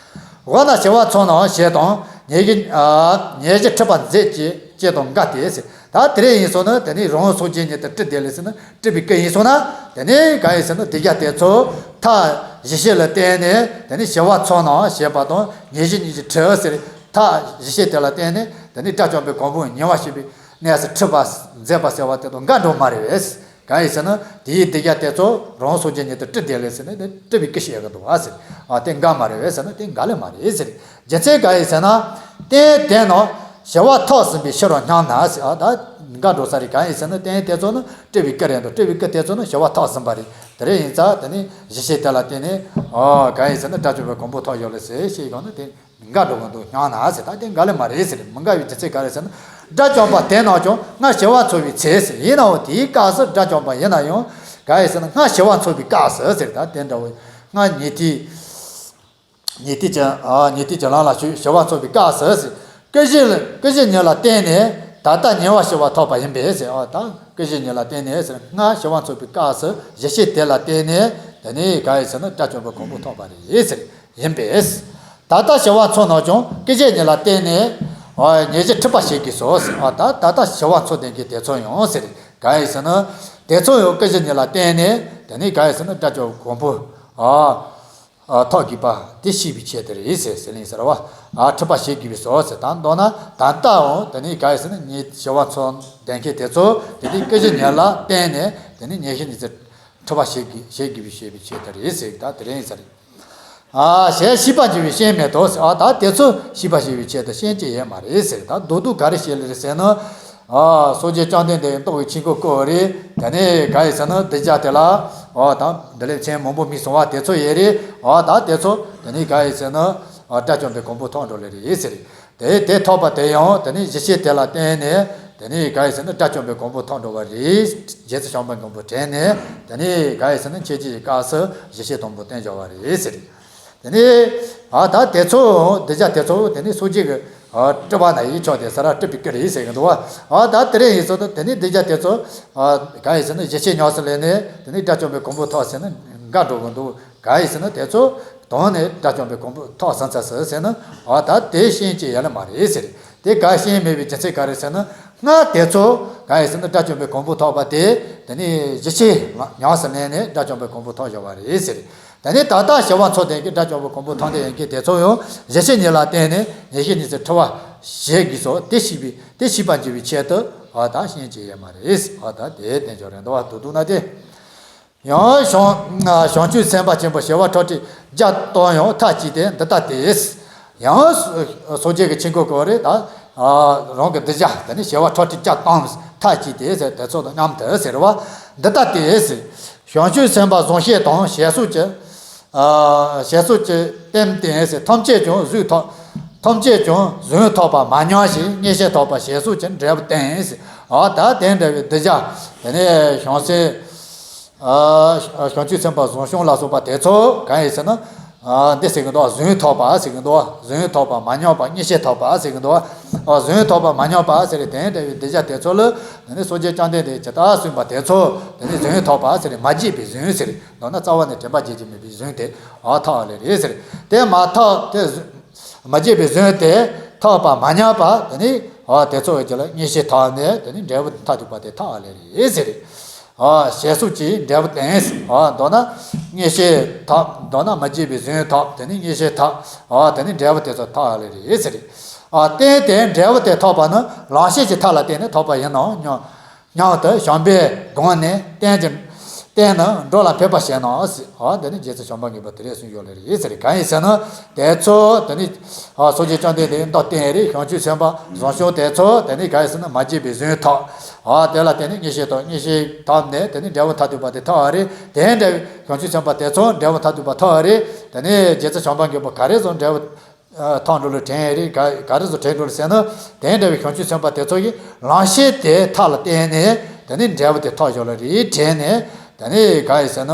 འོ་ན་བྱེ་བ་མཚོན་ནོ་ཞེས་དང་ཉེ་བཞི་ཨ་ཉེ་བཞི་འཁྲུལ་པ་མཛད་ཅེས་ཅེས་དང་འགལ་ཏེ་ཟེར། ད་དེ་རེད་ཡིན་སོང་ན་དེ་ནི་རང་སོ་བརྒྱད་ཉིད་དུ་སྤྲུལ་བསྡད་ལེ་ཟེར་ན་སྤྲུལ་པའི་སྐད་ཡིན་སོང་ན། དེ་ནི་གང་ཡིན་ཟེར་ན་སྡུད་རྒྱ་དེ་ཚོ་མཐའ་བཞི་བཤད་ལ་བརྟེན་ནས་དེ་ནི་བྱེ་བ་མཚོན་ནོ་ཞེས་པ་དང་ཉེ་བཞི་ཉེ་བཞི་འཁྲུལ་ཟེར། མཐའ་བཞི་བཤད་དེ་ལ་བརྟེན་ནས་དེ་ནི་དགྲ་བཅོམ་པའི་གོང་བུ་ཉེ་བར་བཤད་པའི་གནས་སུ་འཁྲུལ་པ་མཛད་པ་ཟེར་བ་དེ་དང་འགལ་འགྲོ་མ་རེད་པས། གང་ཡིན་ཟེར་ན་དེའི་སྡུད་རྒྱ་དེ་ཚོ་རང་སོ་བརྒྱད་ཉིད་དུ་སྤྲུལ་བསྡད་ལེ་ཟེར་ནས་དེ་སྤྲུལ་པའི་སྐད་བཤད་གི་འདུག་བ་ཟེར། ཨ་དེ་འགལ་མ་རེད་པས་ཟེར་ན་དེ་འགལ་ལེ་མ་རེད་ཟེར། རྒྱུ་མཚན་གང་ཡིན་ཟེར་ན། རྟེན་དེ་རྣམས་བྱེ་བ་ཐག་ཟིན་པའི་ཕྱིར་རོ་སྙམ་ན་ཟེར། ཨ་ད་འགལ་འགྲོ་ས་རེད། གང་ཡིན་ཟེར་ན་རྟེན་དེ་ཚོ་ནི་སྤྲུལ་པའི་སྐད་རེད་འདུག་སྤྲུལ་པའི་སྐད་དེ་ཚོ་ནི་བྱེ་བ་ཐག་ཟིན་པ་རེད། དེ་རེད་ཡིན་ཙང་དེ་ནི་བཞི་བཤད་དེ་ལ་བརྟེན་ནས་ཨ་གང་ཡིན་ཟེར་ན་དགྲ་བཅོམ་པའི་གོང་བུ་ཐོབ་ཡོད་ལེ་ཟེར་བཤད་ཡོང་ན་དེ། འགལ་འགྲོ་གི་འདུག་སྙམ་ན་ཟེར། ད་དེ་འགལ་ལེ་མ་རེད་ཟེར། མི་འགལ་བའི་རྒྱུ་མཚན་ག་རེ་ཟེར་ན། དགྲ་བཅོམ་པ་དེ་རྣམས་ཀྱང་སྔར་བྱེ་བ་མཚོན་པའི་ཚེ་ཟེར། ཡིན་ནའང་དེའི་སྐབས་སུ་དགྲ་བཅོམ་པ་ཡིན་ན་ཡང་ག་ཡིན་ཟེར་ན་སྔར་བྱེ་བ་མཚོན་པའི་སྐབས་སུ་ཟེར། ད་དེ་འདྲ་བོ་སྔར་ཉེ་ཐིག་ཉེ་ཐིག་ཅན་ཨ་ཉེ་ཐིག་ཅན་ལ་ལ་ཞུ་བྱེ་བ་མཚོན་པའི་སྐབས་སུ་ཟེར། ཀུན་གཞི་ཀུན་གཞི་ཉིད་ལ་བརྟེན་ནས་ད་ལྟ་ཉེ་བར་ཞི་བ་ཐོབ་པ་ཡིན་པས་ཟེར། ཨ་ད་ཀུན་གཞི་ཉིད་ལ་བརྟེན་ནས་ཟེར། སྔར་བྱེ་བ་མཚོན་པའི་སྐབས་སུ་བཞི་བཤད་དེ་ལ་བརྟེན་ནས་དེ་ནས་ག་ཡིན་ཟེར་ན་དགྲ་བཅོམ་པའི་གོང་བུ་ཐོབ་པ་རེད་ཟེར། ཡིན་པས། ད་ལྟ་བྱེ་བ་མཚོན་ནོ་ཀྱང་སྐུ་བཞི་ཉིད་ལ་བརྟེན་ནས་ཉེ་བཞི་འཁྲུལ་པ་བྱེད་དགོས་སོ་ཟེར། ད་ད་ལྟ་བྱེ་བ་མཚོན་ལྡན་གྱི་དེ་ཚོ་ཡང་ཟེར། ག་ཡིན་ཟེར་ན། དེ་ཚོ་ཡང་སྐུ་བཞི་ཉིད་ལ་བརྟེན་ནས་དེ་ནས་ག་ཡིན་ཟེར་ན་དགྲ་བཅོམ་གོང་བུ་ཐོབ་དགོས་པ་དེ་ཤེས་པའི་ཆེད་དུ་རེད་ཟེར་ཟེར་ལེན་ཟེར་བ། འཁྲུལ་པ་བྱེད་དགོས་པའི་སོ་ཟེར། ད་མདོར་ན་ད་ལྟའང་དེ་ནས་ག་ཡིན་ཟེར་ན་ཉེ་བྱེ་བ་མཚོན་ལྡན་གྱི་དེ་ཚོ་དེ་ནས་སྐུ་བཞི་ཉིད་ལ་བརྟེན་ནས་དེ་ནས་ཉེ་བཞི་ཉིད་ཚེ་འཁྲུལ་པ་བྱེད་དགོས་བྱེད་དགོས་པའི་བྱེད་པའི་ཆེད་དུ་རེད་ཟེར། ད་དེ་རེད་ཟེར། ཨ་ཞེས་ཤེས་པར་འགྱུར་བའི་ཤན་མེད་དོ་ཟེར། ཨ་ད་དེ་ཚོ་ཤེས་པར་བྱེད་པའི་ཆེད་དུ་ཤན་ཅི་ཡོད་མ་རེད་ཟེར། ད་མདོར་བསྡུས་ག་རེ་བཤད་ལེ་རེད་ཟེར་ན། ཨ་སངས་རྒྱས་བཅོམ་ལྡན་འདས་རྟོགས་པའི་ཆོས་འཁོར་བསྐོར་རེད། དེ་ནས་ག་ཡིན་ཟེར་ན་སྡུད་རྒྱ་དེ་ལ་ཨ་ད་འདི་ལས་མཚན་མང་པོ་མི་གསུང་བ་དེ་ཚོ་ཡོད་རེད། ཨ་ད་དེ་ཚོ་དེ་ནས་ག་ཡིན་ཟེར་ན་ཨ་དགྲ་བཅོམ་པའི་གོང་བུ་ཐོབ་འགྲོ་ལེ་རེད་ཟེར། དེ་དེ་ཐོབ་པ་དེ་ཡང་དེ་ནས་བཞི་བཤད་དེ་ལ་བརྟེན་ནས་དེ་ནས་ག་ཡིན་ཟེར་ན་དགྲ་བཅོམ་པའི་གོང་བུ་ཐོབ་འགྲོ་བ་རེད། རྗེ་བཙུན་བྱམས་པ་མགོན་པོ་དྲན་ནས་དེ་ནས་ག་ཡིན་ཟེར་ན་མཆོད་བརྗོད་ཀྱི་སྐབས་སུ་བཞི་བཤད་དང་པོ་བསྟན་འཇོག་པ་རེད་ཟེར། དེ་ནས་ཨ་ད་དེ་ཚོ་སྡུད་རྒྱ་དེ་ཚོ་དེ་ནས་སངས་རྒྱས་ཀྱི་ཨ་སྤྲུལ་པ་ན་ཡི་ཆོག་དེ་ས་ར་སྤྲུལ་པའི་སྐུ་རེད་ཟེར་གི་འདུག་བ། ཨ་ད་དེ་རེད་ཡིན་ཟེར་ན་དེ་ནས་སྡུད་རྒྱ་དེ་ཚོ་ཨ་ག་ཡིན་ཟེར་ན་བཞི་བཤད་ཉམས་སུ་ལེན་ནས་དེ་ནས་དགྲ་བཅོམ་པའི་གོང་བུ་ཐོབ་ཟེར་ན་འགལ་འགྲོ་གི་འདུག་ག་ཡིན་ཟེར་ན་དེ་ཚོ་དོན་ནས་དགྲ་བཅོམ་པའི་གོང་བུ་ཐོབ་ཟིན་ཚར་ཟེར་ཟེར་ན། ཨ་ད་དེ་ཤན་ཅི་ཡོད་ལེ་མ་རེད་ཟེར། དེ་ག་ཤན་མེད་པའི་རྒྱུ་མཚན་ག་རེ་ཟེར་ན། སྔར་དེ་ཚོ་ག་ཡིན་ཟེར་ན་དགྲ་བཅོམ་པའི་གོང་བུ་ཐོབ་པ་དེ་དེ་ནས་བཞི་བཤད་ཉམས་སུ་ལེན་ནས་དགྲ་བཅོམ་པའི་གོང་བུ་ཐོབ་བཞག་པ་རེད་ཟེར། དེ་ནས་ད་ལྟ་བྱེ་བ་མཚོན་ལྡན་གྱི་དགྲ་བཅོམ་པའི་གོང་བུ་ཐོབ་བསྡད་ཡོད་མཁན་དེ་ཚོ་ཡང་བཞི་བཤད་ཉིད་ལ་བརྟེན་ནས་ཉེ་བཞི་ཉིད་ཚེ་འཁྲུལ་པ་བྱེད་དགོས་སོ། དེ་ཤེས་པའི་དེ་ཤེས་པར་འགྱུར་བའི་ཆེད་དུ་ཨ་ད་ཤན་ཅི་ཡོད་མ་རེད། ཨ་ད་དེ་བསྟན་འཇོག་རེད་འདུག་བ། མདོར་བསྡུས་ན་དེ། ཡང་བྱང་བྱང་ཆུབ་སེམས་དཔའ་ཆེན་པོ་བྱེ་བ་ཕྲག་ཁྲིག་བརྒྱ་སྟོང་ཡང་མཐའ་གཅིག་ཏུ་འདི་ལྟ་སྟེ། ཡང་སངས་རྒྱས་ཀྱི་ཆོས་འཁོར་བསྐོར་རེད། ད་རང་གི་སྡུད་རྒྱ་དེ་ནི་བྱེ་བ་ཕྲག་ཁྲིག་བརྒྱ་སྟོང་ མཐའ་གཅིག་སྟེ་ཟེར། དེ་ཚོ་དང་མཉམ་དུ་ཟེར་བ། འདི་ལྟ་སྟེ་ཟེར། བྱང་ཆུབ་སེམས་དཔའ་གཟུངས་བཤད་དང་ཞེས་སོགས་ཀྱི། ཨ། ཞེས་སོགས་ཀྱི་རྟེན་བརྟེན་ཟེར། ཐམས་ཅད་ཀྱང་གཟུངས་ཐོབ། ཐམས་ཅད་ཀྱང་གཟུངས་ཐོབ་པ་མ་ཉམས་ཤིང་མངོན་ཤེས་ཐོབ་པ་ཞེས་སོགས་ཀྱི་འབྲས་བུ་བསྟན་ཟེར། ཨ། ད་དེ་འདྲ་བའི་གདུལ་བྱ་དེ་ནས་བྱང་སེམས། ཨ། བྱང་ཆུབ་སེམས་དཔའ་གཟུངས་སྐྱོང་ལ་སོགས་པ་དེ་ཚོ་གང་ཡིན་ཟེར་ན། ཨ། འདི་ཟེར་གི་འདུག་གཟུངས་ཐོབ་པ་ཟེར་གི་འདུག་གཟུངས་ཐོབ་པ་མ་ཉམས་པ་མངོན་ཤེས་ཐོབ་པ་ཟེར་གི་འདུག་ཨ། གཟུངས་ཐོབ་པ་མ་ཉམས་པ་ཟེར་དེ་འདྲ་བའི་གདུལ་བྱ་དེ་ཚོ་ལ་དེ་ནི་སངས་རྒྱས་བཅོམ་ལྡན་འདས་ཇི་ལྟར་གསུངས་པ་དེ་ཚོ་དེ་ནི་གཟུངས་ཐོབ་པ་ཟེར། མ་བརྗེད་པའི་གཟུངས་ཟེར། མདོར་ན་རྩ་བ་ནས་དྲན་པ་བརྗེད་ཀྱི་མེད་པའི་གཟུངས་དེ། ཨ། ཐོབ་པ་ལ་རེད་ཟེར། དེ་མ་ཐོབ་དེ་གཟུ- མ་བརྗེད་པའི་གཟུངས་དེ་ཐོབ་པ་མ་ཉམས་པ་དེ་ནི། ཨ། དེ་ཚོ་བའི་རྒྱུད་ལ་མངོན་ཤེས་ཐོབ་ནས་དེ་ནི་འབྲས་བུ་མཐར་ཐུག་པ་དེ་ཐོབ་པ་ལ་རེད་ཟེར། ཨ། ཞེས་སོགས་ཀྱི་འབྲས་བུ་བསྟན། ཨ། མདོར་ན་མངོན་ཤེས་ཐོབ། མདོར་ན་མ་བརྗེད་པའི་གཟུངས་ཐོབ། དེ་ནི་མངོན་ཤེས་ཐོབ། ཨ། དེ་ནི་འབྲས་བུ་དེ་ཚོ་ཐོབ་པ་ལ་རེད་ཟེར། ཨ། རྟེན་དེ་འབྲས་བུ་དེ་ཐོབ་པ་ནི་ལམ་ཤེས་ཀྱི་མཐའ་ལ་བརྟེན་ནས་ཐོབ་པ་ཡིན་ནོ། སྙམ་སྙམ་དུ་བྱམས་པས་དགོངས་ནས། རྟེན་གྱི་རྟེན་ནི་འགྲོ་ལ་ཕན་པར་བྱེད་ནོ་ཟེར། ཨ། དེ་ནི་རྗེ་བཙུན་བྱམས་པ་མགོན་པོ་དེ་རེད་གསུངས་ཡོད་ལེ་རེད་ཟེར། གང་ཡིན་ཟེར་ན། དེ་ཚོ་དེ་ནི། ཨ། སངས་རྒྱས་བཅོམ་ལྡན་འདས་མདོ་བསྟན་རེད། བྱང་ཆུབ་སེམས་དཔའ་གཟུངས་སྐྱོང་དེ་ཚོ་དེ་ནི་གང་ཡིན་ཟེར་ན་མ་བརྗེད་པའི་གཟུངས་ཐོབ། ཨ། དེ་ལ་བརྟེན་ནས་མངོན་ཤེས་ཐོབ། མངོན་ཤེས་ཐོབ་ནས་དེ་ནི་འབྲས་བུ་མཐར་ཐུག་པ་དེ་ཐོབ་པ་རེད། དེ་འདྲ་བའི་བྱང་ཆུབ་སེམས་དཔའ་དེ་ཚོ་འབྲས་བུ་མཐར་ཐུག་པ་ཐོབ་པ་རེད། དེ་ནི་རྗེ་བཙུན་བྱམས་པ་མགོན་པོ་ག་རེ་ཟེར་འབྲས་བུ། ཨ། ཐོབ་འགྲོ་ལ་དྲན་རེད། ག་ག་རེ་ཟེར་དྲན་འགྲོ་ལ་ཟེར་ན། དེ་འདྲ་བའི་བྱང་ཆུབ་སེམས་དཔའ་དེ་ཚོ་ཡིས་ལམ་ཤེས་དེ་མཐའ་ལ་བརྟེན་ནས་དེ་ནི་འབྲས་བུ་དེ་ཐོབ་ཡོད་ལེ་རེད་དྲན་ནས། དེ་ནི་གང་ཡིན་ཟེར་ན།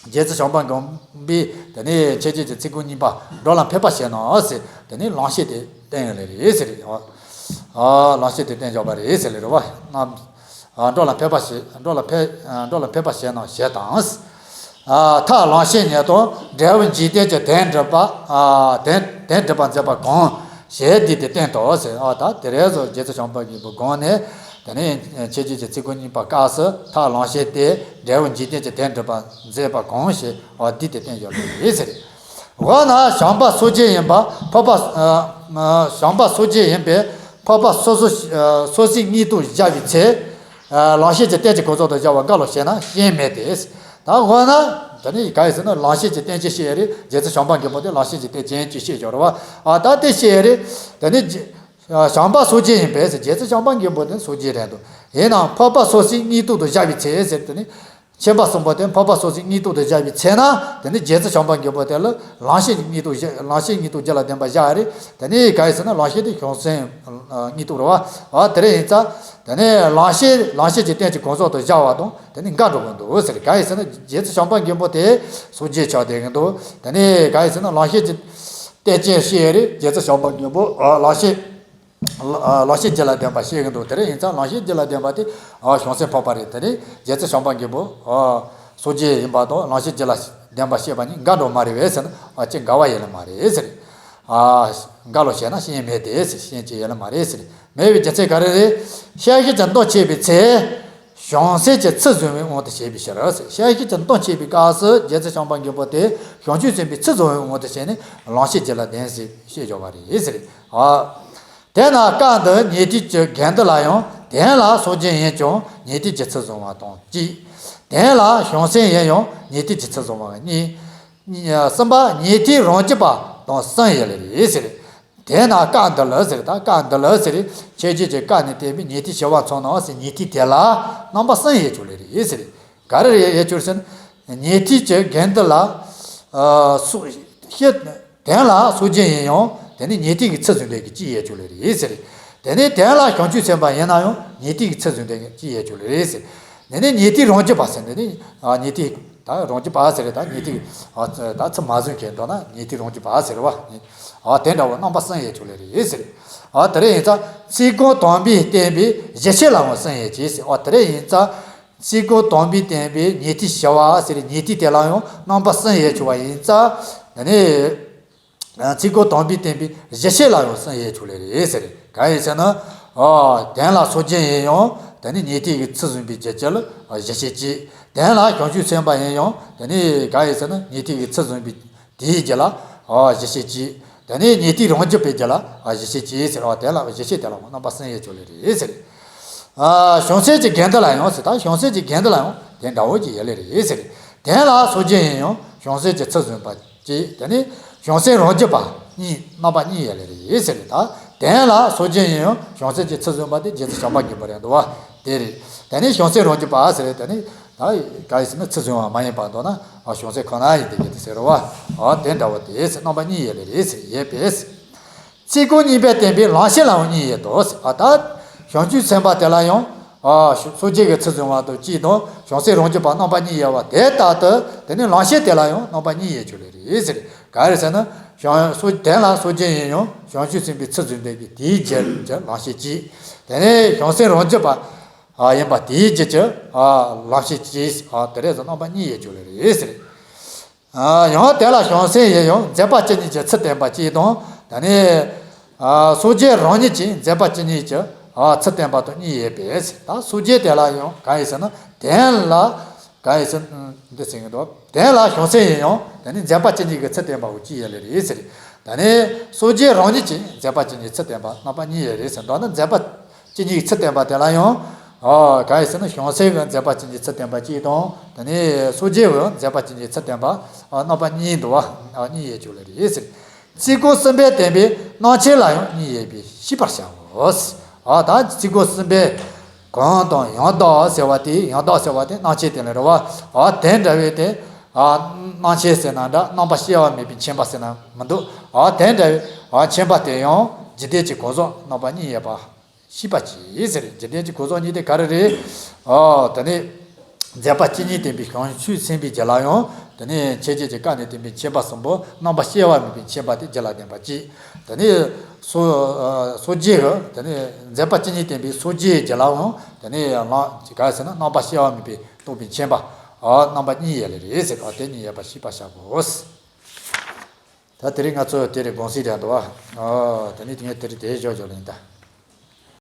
རྗེ་བཙུན་བྱམས་པ་མགོན་པོས་དེ་ནི་མཆོད་བརྗོད་ཀྱི་ཚིག་རྐང་གཉིས་པ། འགྲོ་ལ་ཕན་པར་བྱེད་ནོ་ཟེར། དེ་ནི་ལམ་ཤེས་དེ་བསྟན་ཡོད་ལེ་རེད་ཟེར། ཨ། ལམ་ཤེས་དེ་བསྟན་ཡོད་པ་རེད་ཟེར་ལེ་རེད་བ། ཨ། འགྲོ་ལ་ཕན་པར་བྱེད། འགྲོ་ལ་ཕན། འགྲོ་ལ་ཕན་པར་བྱེད་ནོ་ཞེས་དང་། ཨ། མཐར་ལམ་ཤེས་ཉིད་དང་འབྲས་བུ་འཇིག་རྟེན་གྱི་དོན་སྒྲུབ་པ། ཨ། དོན་དོན་སྒྲུབ་པར་མཛད་པ་གང་ཞེས་འདི་སྟེ་བསྟན་ཏོ་ཟེར། ཨ། ད་དེ་རེད་ཟེར། རྗེ་བཙུན་བྱམས་པ་མགོན་པོ་དགོངས་ནས། དེ་ནས་མཆོད་བརྗོད་ཀྱི་ཚིག་རྐང་གཉིས་པ་སྐབས་སུ་མཐར་ལམ་ཤེས་ཏེ་འབྲས་བུ་འཇིག་རྟེན་གྱི་དོན་སྒྲུབ་པར་མཛད་པ་གང་ཞེས། ཨ། འདི་སྟེ་བསྟན་ཡོད་ལེ་ཟེར། འོ་ན་བྱམས་པ་སངས་རྒྱས་ཡིན་པ་འཕགས་པ། ཨ། བྱམས་པ་སངས་རྒྱས་ཡིན་པས་འཕགས་པ་སོ་སོ། ཨ། སོ་སོའི་མངོན་རྟོགས་བཞག་པའི་ཚེ། ཨ། ལམ་ཤེས་ཀྱི་རྟེན་གྱི་གོ་འཕང་དུ་བཞག་པ་འགའ་ལོ་ཞེ་ན་ཤེས་མེད་དེ། ད་འོ་ན་དེ་ནི་གང་ཡིན་ཟེར་ན་ལམ་ཤེས་ཀྱི་རྟེན་ཅིག་བཤད་རེད། རྗེ་བཙུན་བྱམས་པ་མགོན་པོ་དེ་ལམ་ཤེས་ཀྱི་རྟེན་ཅན་ཅིག་བཤད་ཡོད་རེད་བ། ཨ། ད་དེ་བཤད་རེད། དེ་ནི་རྗེ་བྱམས་པ་སངས་རྒྱས་ཡིན་པས་ཟེར། རྗེ་བཙུན་བྱམས་པ་མགོན་པོ་དེ་སངས་རྒྱས་རེད་འདུག་ཡིན་ནའང་འཕགས་པ་སོ་སོའི་མངོན་རྟོགས་དུ་བཞག་པའི་ཚེ་ཟེར། དེ་ནི་ཁྱིམ་པ་གསུམ་པོ་དེ་འཕགས་པ་སོ་སོའི་མངོན་རྟོགས་དུ་བཞག་པའི་ཚེ་ན། དེ་ནི་རྗེ་བཙུན་བྱམས་པ་མགོན་པོ་དེ་ལ་ལམ་ཤེས་ཀྱི་མངོན་རྟོགས་བཞག་ལམ་ཤེས་མངོན་རྟོགས་རྒྱུད་ལ་ལྡན་པ་བཞག་རེད། དེ་ནི་གང་ཡིན་ཟེར་ན་ལམ་ཤེས་དེ་བྱང་སེམས་མངོན་རྟོགས་རེད་བ། ཨ། དེ་རེད། ཡིན་ཙང་དེ་ནི་ལམ་ཤེས་ལམ་ཤེས་ཀྱི་རྟེན་གྱི་གོ་འཕང་དུ་བཞག་པ་དང་དེ་ནི་འགལ་འགྲོ་གི་འདུག་ཟེར། གང་ཡིན་ཟེར་ན་རྗེ་བཙུན་བྱམས་པ་མགོན་པོ་དེ་སངས་རྒྱས་ཆགས་བསྡད་གི་འདུག་དེ་ནི་གང་ཡིན་ཟེར་ན་ལམ་ཤེས་ཀྱི་རྟེན་ཅན་བཤད་རེད། རྗེ་བཙུན་བྱམས་པ་མགོན་པོ། ཨ། ལམ་ཤེས། ལ་ལམ་ཤེས་རྒྱུད་ལ་ལྡན་པ་བཤད་གི་འདུག་དེ་རེད། ཡིན་ཙང་ལམ་ཤེས་རྒྱུད་ལ་ལྡན་པ་དེ། ཨ། བྱང་སེམས་འཕགས་པ་རེད། དེ་རེད། རྗེ་བཙུན་བྱམས་པ་མགོན་པོ། ཨ། སངས་རྒྱས་ཡིན་པ་དང་ལམ་ཤེས་རྒྱུད་ལ་ལྡན་པ་བཤད་པ་གཉིས་འགལ་འགྲོ་མ་རེད་པས་ཟེར་ན། ཨ། ཅི་འགལ་བ་ཡོད་ལེ་མ་རེད་ཟེར། ཨ། འགལ་ལོ་ཞེ་ན་ཤེས་མེད་དེ་ཟེར། ཤེས་ཀྱི་ཡོད་ལེ་མ་རེད་ཟེར། མེད་པའི་རྒྱུ་མཚན་ག་རེ་རེད། བྱང་སེམས་ཀྱི་མདོ་མཆིས་པའི་ཚེ། བྱང་སེམས་ཀྱི་ཚུལ་བཟུང་བའི་དབང་དུ་བྱས་པའི་ཕྱིར་ཟེར། བྱང་སེམས་ཀྱི་མདོ་མཆིས་པའི་སྐབས་སུ་རྗེ་བཙུན་བྱམས་པ་མགོན་པོ་དེ་བྱང་ཆུབ་སེམས་དཔའི་ཚུལ་བཟུང་བའི་དབང་དུ་བྱས་ནས་ལམ་ཤེས་རྒྱུད་ལ་ལྡན་ཟེར་བཤད་ཡོད་པ་རེད་ཟེར། ཨ། དེས་ན་སྐབས་འདིར་ཉན་ཐོས་ཀྱི་དགེ་འདུན་ལ་ཡང་དོན་ལ་སངས་རྒྱས་ཡིན་ཀྱང་ཉན་ཐོས་ཀྱི་ཚུལ་བཟུང་བ་དང་གཅིག་དོན་ལ་བྱང་སེམས་ཡིན་ཡང་ཉན་ཐོས་ཀྱི་ཚུལ་བཟུང་བ་གཉིས། གསུམ་པ་ཉན་ཐོས་རང་རྒྱུད་པ་དང་གསུམ་ཡོད་ལེ་རེད་ཟེར། དེས་ན་སྐབས་འདི་ལ་ཟེར། ད་སྐབས་འདི་ལ་ཟེར། མཆོད་བརྗོད་ཀྱི་སྐབས་ནས་བསྟན་པའི་ཉན་ཐོས་བྱེ་བ་ཚང་ནང་ཟེར། ཉན་ཐོས་དེ་ལ་རྣམ་པ་གསུམ་ཡོད་ཀྱང་ལེ་རེད་ཟེར། ག་རེ་ཡོད་ཀྱང་ཟེར་ན། ཉན་ཐོས་ཀྱི་དགེ་འདུན་ལ། ཨ། སོ། ཤེས། དོན་ལ་སངས་རྒྱས་ཡིན་ཡང་དེ་ནི་ཉན་ཐོས་ཀྱི་ཚུལ་བཟུང་བའི་གི་གཅིག་ཡོད་ཀྱང་ལེ་རེད་ཟེར། དེ་ནི་དོན་ལ་བྱང་ཆུབ་སེམས་དཔའ་ཡིན་ན་ཡང་ཉན་ཐོས་ཀྱི་ཚུལ་བཟུང་བའི་གི་གཅིག་ཡོད་ཀྱང་ལེ་རེད་ཟེར། དེ་ནི་ཉན་ཐོས་རང་རྒྱུད་པ་ཟེར། དེ་ནི། ཨ། ཉན་ཐོས། ད་རང་རྒྱུད་པ་ཟེར་རེད། ད་ཉན་ཐོས། ཨ། ད་ཚུལ་མ་བཟུང་མཁན་འདྲ་ན་ཉན་ཐོས་རང་རྒྱུད་པ་ཟེར་བ། ཨ། དེ་འདྲ་བོ་རྣམ་པ་གསུམ་ཡོད་ཀྱང་ལེ་རེད་ཟེར། ཨ། དེ་རེད། ཡིན་ཙང་ཚིག་རྐང་དང་པོས་བསྟན་པའི་གཞི་ཤེས་ལ་ཡང་གསུམ་ཡོད་ཀྱང་ཟེར། ཨ། དེ་རེད། ཡིན་ཙང་ཚིག་རྐང་དང་པོས་བསྟན་པའི་ཉན་ཐོས་བྱེ་བ་ཟེར། ཉན་ཐོས་དེ་ལ་ཡང་རྣམ་པ་གསུམ་ཡོད་ཀྱང་བ་ཡིན་ཙང་། དེ་ནི། ཚིག་རྐང་དང་པོས་བསྟན་པའི་གཞི་ཤེས་ལ་ཡང་གསུམ་ཡོད་ཀྱང་ལེ་རེད་ཟེར། གང་ཡིན་ཟེར་ན། ཨ། དོན་ལ་སངས་རྒྱས་ཡིན་ཡང་དེ་ནི་ཉན་ཐོས་ཀྱི་ཚུལ་བཟུང་བའི་རྒྱུད་ལ། ཨ། གཞི་ཤེས་གཅིག་དོན་ལ་བྱང་ཆུབ་སེམས་དཔའ་ཡིན་ཡང་དེ་ནི་གང་ཡིན་ཟེར་ན་ཉན་ཐོས་ཀྱི་ཚུལ་བཟུང་བའི་དེའི་རྒྱུད་ལ། ཨ། གཞི་ཤེས་གཅིག་དེ་ནི་ཉན་ཐོས་རང་རྒྱུད་པའི་རྒྱུད་ལ། ཨ། གཞི་ཤེས་གཅིག་ཟེར་བ། དོན་ལ་གཞི་ཤེས་དེ་ལ་རྣམ་པ་གསུམ་ཡོད་ཀྱང་ལེ་རེད་ཟེར། ཨ། བྱང་སེམས་ཀྱི་དགེ་འདུན་ལ་ཡང་ཟེར། ད་བྱང་སེམས་ཀྱི་དགེ་འདུན་ལ་ཡང་དེ་འདྲ་བོ་ཅིག་ཡོད་ལེ་རེད་ཟེར། དོན་ལ་སངས་རྒྱས་ཡིན་ཡང་བྱང་སེམས་ཀྱི་ཚུལ་བཟུང་བ་གཅིག་དེ་ནི་བྱང་སེམས་རང་རྒྱུད་པ་གཉིས། རྣམ་པ་གཉིས་ཡོད་ལེ་རེད་ཟེར། ད་ དོན་ལ་སོ་སྐྱེ་ཡིན་ཡང་བྱང་སེམས་ཀྱི་ཚུལ་བཟུང་བ་དེ་རྗེས་སུ་བྱ་བ་ངེས་པར་ཡང་འདུག་བ་དེ་རེད། དེ་ནས་བྱང་སེམས་རང་རྒྱུད་པ་ཟེར་དེ་ནི་ད་ག་ཡིན་ཟེར་ན་ཚུལ་བཟུང་བ་མ་ཡིན་པ་འདུག་ན་བྱང་སེམས་ཁོ་ན་ཡིན་དེ་ཡིན་དེ་ཟེར་བ། དེ་འདྲ་བ་དེ་ཟེར་རྣམ་པ་གཉིས་ཡོད་ལེ་རེད་ཟེར་ཡོད་པས། རྩིས་སྐོར་གཉིས་པས་བསྟན་པའི་ལམ་ཤེས་ལའང་གཉིས་ཡོད་དོ། ད་བྱང་ཆུབ་སེམས་དཔའ་དེ་ལ་ཡང་སོ་སྐྱེ་གི་ཚུལ་བཟུང་བ་དང་གཅིག་དང་བྱང་སེམས་རང་རྒྱུད་པ་རྣམ་པ་གཉིས་ཡོད་པ་དེ་ལྟར་དུ་དེ་ནི་ལམ་ཤེས་དེ་ལ་ཡང་རྣམ་པ་གཉིས་ཡོད་ཀྱང་ལེ་རེད་ཟེར། ག་རེ་ཟེར་ན། བྱང་སོ་དོན་ལ་སོ་སྐྱེ་ཡིན་ཡང་བྱང་ཆུབ་སེམས་དཔའི་ཚུལ་བཟུང་བསྟན་པའི་དེའི་རྒྱུད་ཀྱི་ལམ་ཤེས་གཅིག་དེ་ནི་བྱང་སེམས་རང་རྒྱུད་པ་ཡིན་པ་དེའི་རྒྱུད་ཀྱི་ལམ་ཤེས་གཅིག་དེ་རེ་ཟེར་རྣམ་པ་གཉིས་ཡོད་ཀྱང་ལེ་རེད་ཟེར། ཡང་དེ་ལ་བྱང་སེམས་ཡིན་ཡང་མཛད་པ་ཇི་སྙེད་ཀྱི་ཚུལ་བསྟན་པ་གཅིག་དང་། ད་ནི། སོ་སྐྱེ་རང་ཉིད་ཀྱིས་མཛད་པ་ཇི་སྙེད་ཀྱི་ཚུལ་བསྟན་པ་དང་གཉིས་ཡོད་པས། ད་སོ་སྐྱེ་དེ་ལ་ཡང་གང་ཡིན་ཟེར་ན་དོན་ལ་གང་ཡིན་ཟེར་འདི་ཟེར་གྱི་འདུག་དོན་ལ་བྱང་སེམས་ཡིན་ཡང་ད་ནི་མཛད་པ་ཇི་སྙེད་ཀྱི་ཚུལ་བསྟན་པ་འོ་གཅིག་ཡོད་ལེ་རེད་ཟེར། ད་ནི་སོ་སྐྱེ་རང་ཉིད་ཀྱིས་མཛད་པ་ཇི་སྙེད་ཚུལ་བསྟན་པ་རྣམ་པ་གཉིས་ཡོད་རེད་ཟེར་འདུག་ན་མཛད་པ། ཇི་སྙེད་ཚུལ་བསྟན་པ་དེ་ལ་ཡང་། ཨ། གང་ཡིན་ཟེར་ན་བྱང་སེམས་ཀྱི་མཛད་པ་ཇི་སྙེད་ཚུལ་བསྟན་པ་གཅིག་དང་དེ་ནས་སོ་སྐྱེ་བའི་མཛད་པ་ཇི་སྙེད་ཚུལ་བསྟན་པ་རྣམ་པ་གཉིས་འདུག་བ། གཉིས་ཡོད་ཀྱང་ལེ་རེད་ཟེར། རྩིས་སྐོར་གསུམ་པས་བསྟན་པའི་སྣང་མཆེད་ལ་ཡང་གཉིས་ཡོད་པས་ཤེས་པར་བྱའོ། ཨ། ད་རྩིས་སྐོར་གསུམ་པས་གང་དང་ཡང་དག་ཟེར་བ་དེ་ཡང་དག་ཟེར་བ་དེ་སྣང་མཆེད་དེ་ལ་རེད་བ། ཨ། དེ་འདྲ་བའི་དེ། ཨ། སྣང་མཆེད་ཟེར་ན་འདྲ་རྣམ་པར་ཤེས་པ་མེད་པའི་མཁྱེན་པ་ཟེར་ན་མི་འདུག་ཨ། དེ་འདྲ་བའི་མཁྱེན་པ་དེ་ཡང་འཇིག་རྟེན་གྱི་གོ་བཟང་རྣམ་པ་གཉིས་ཡོད་པ། ཤེས་པར་གྱིས་ཟེར། འཇིག་རྟེན་གྱི་གོ་བཟང་གཉིས་དེ་ག་རེ་རེད། ཨོ། དེ་ནི། མཛད་པ་ཇི་སྙེད་བསྟན་པའི་བྱང་ཆུབ་སེམས་དཔའི་རྒྱུད་ལ་ཡང་། དེ་ནི་མཁྱེན་བརྩེ་གྱི་སྐབས་ནས་བསྟན་པའི་མཁྱེན་པ་གསུམ་པོ་རྣམ་པར་ཤེས་པ་མེད་པའི་མཁྱེན་པ་དེ་རྒྱུད་ལ་ལྡན་པ་གཅིག་དེ་ནི། སོ། སོ་སྐྱེ་གི། དེ་ནི། མཛད་པ་ཇི་སྙེད་བསྟན་པའི་སོ་སྐྱེའི་རྒྱུད་ལའང་། དེ་ནི་ལམ། ག་རེ་ཟེར་ན་རྣམ་པར་ཤེས་པ་མེད་པའི་རྟོགས་པའི་མཁྱེན་པ། ཨོ། རྣམ་པ་གཉིས་ཡོད་ལེ་རེད་ཟེར་བ་དེ་གཉིས་ཡོད་པ་ཤེས་པར་བྱ་དགོས། ད་དེ་རིང་ང་ཚོ་དེ་རིང་དགོངས་སེལ་རེད་འདུག་བ། ཨོ། དེ་ནི་དེ་ངས་དེ་རིང་དེ་ཞོག་ཞོག་ལེན་ད།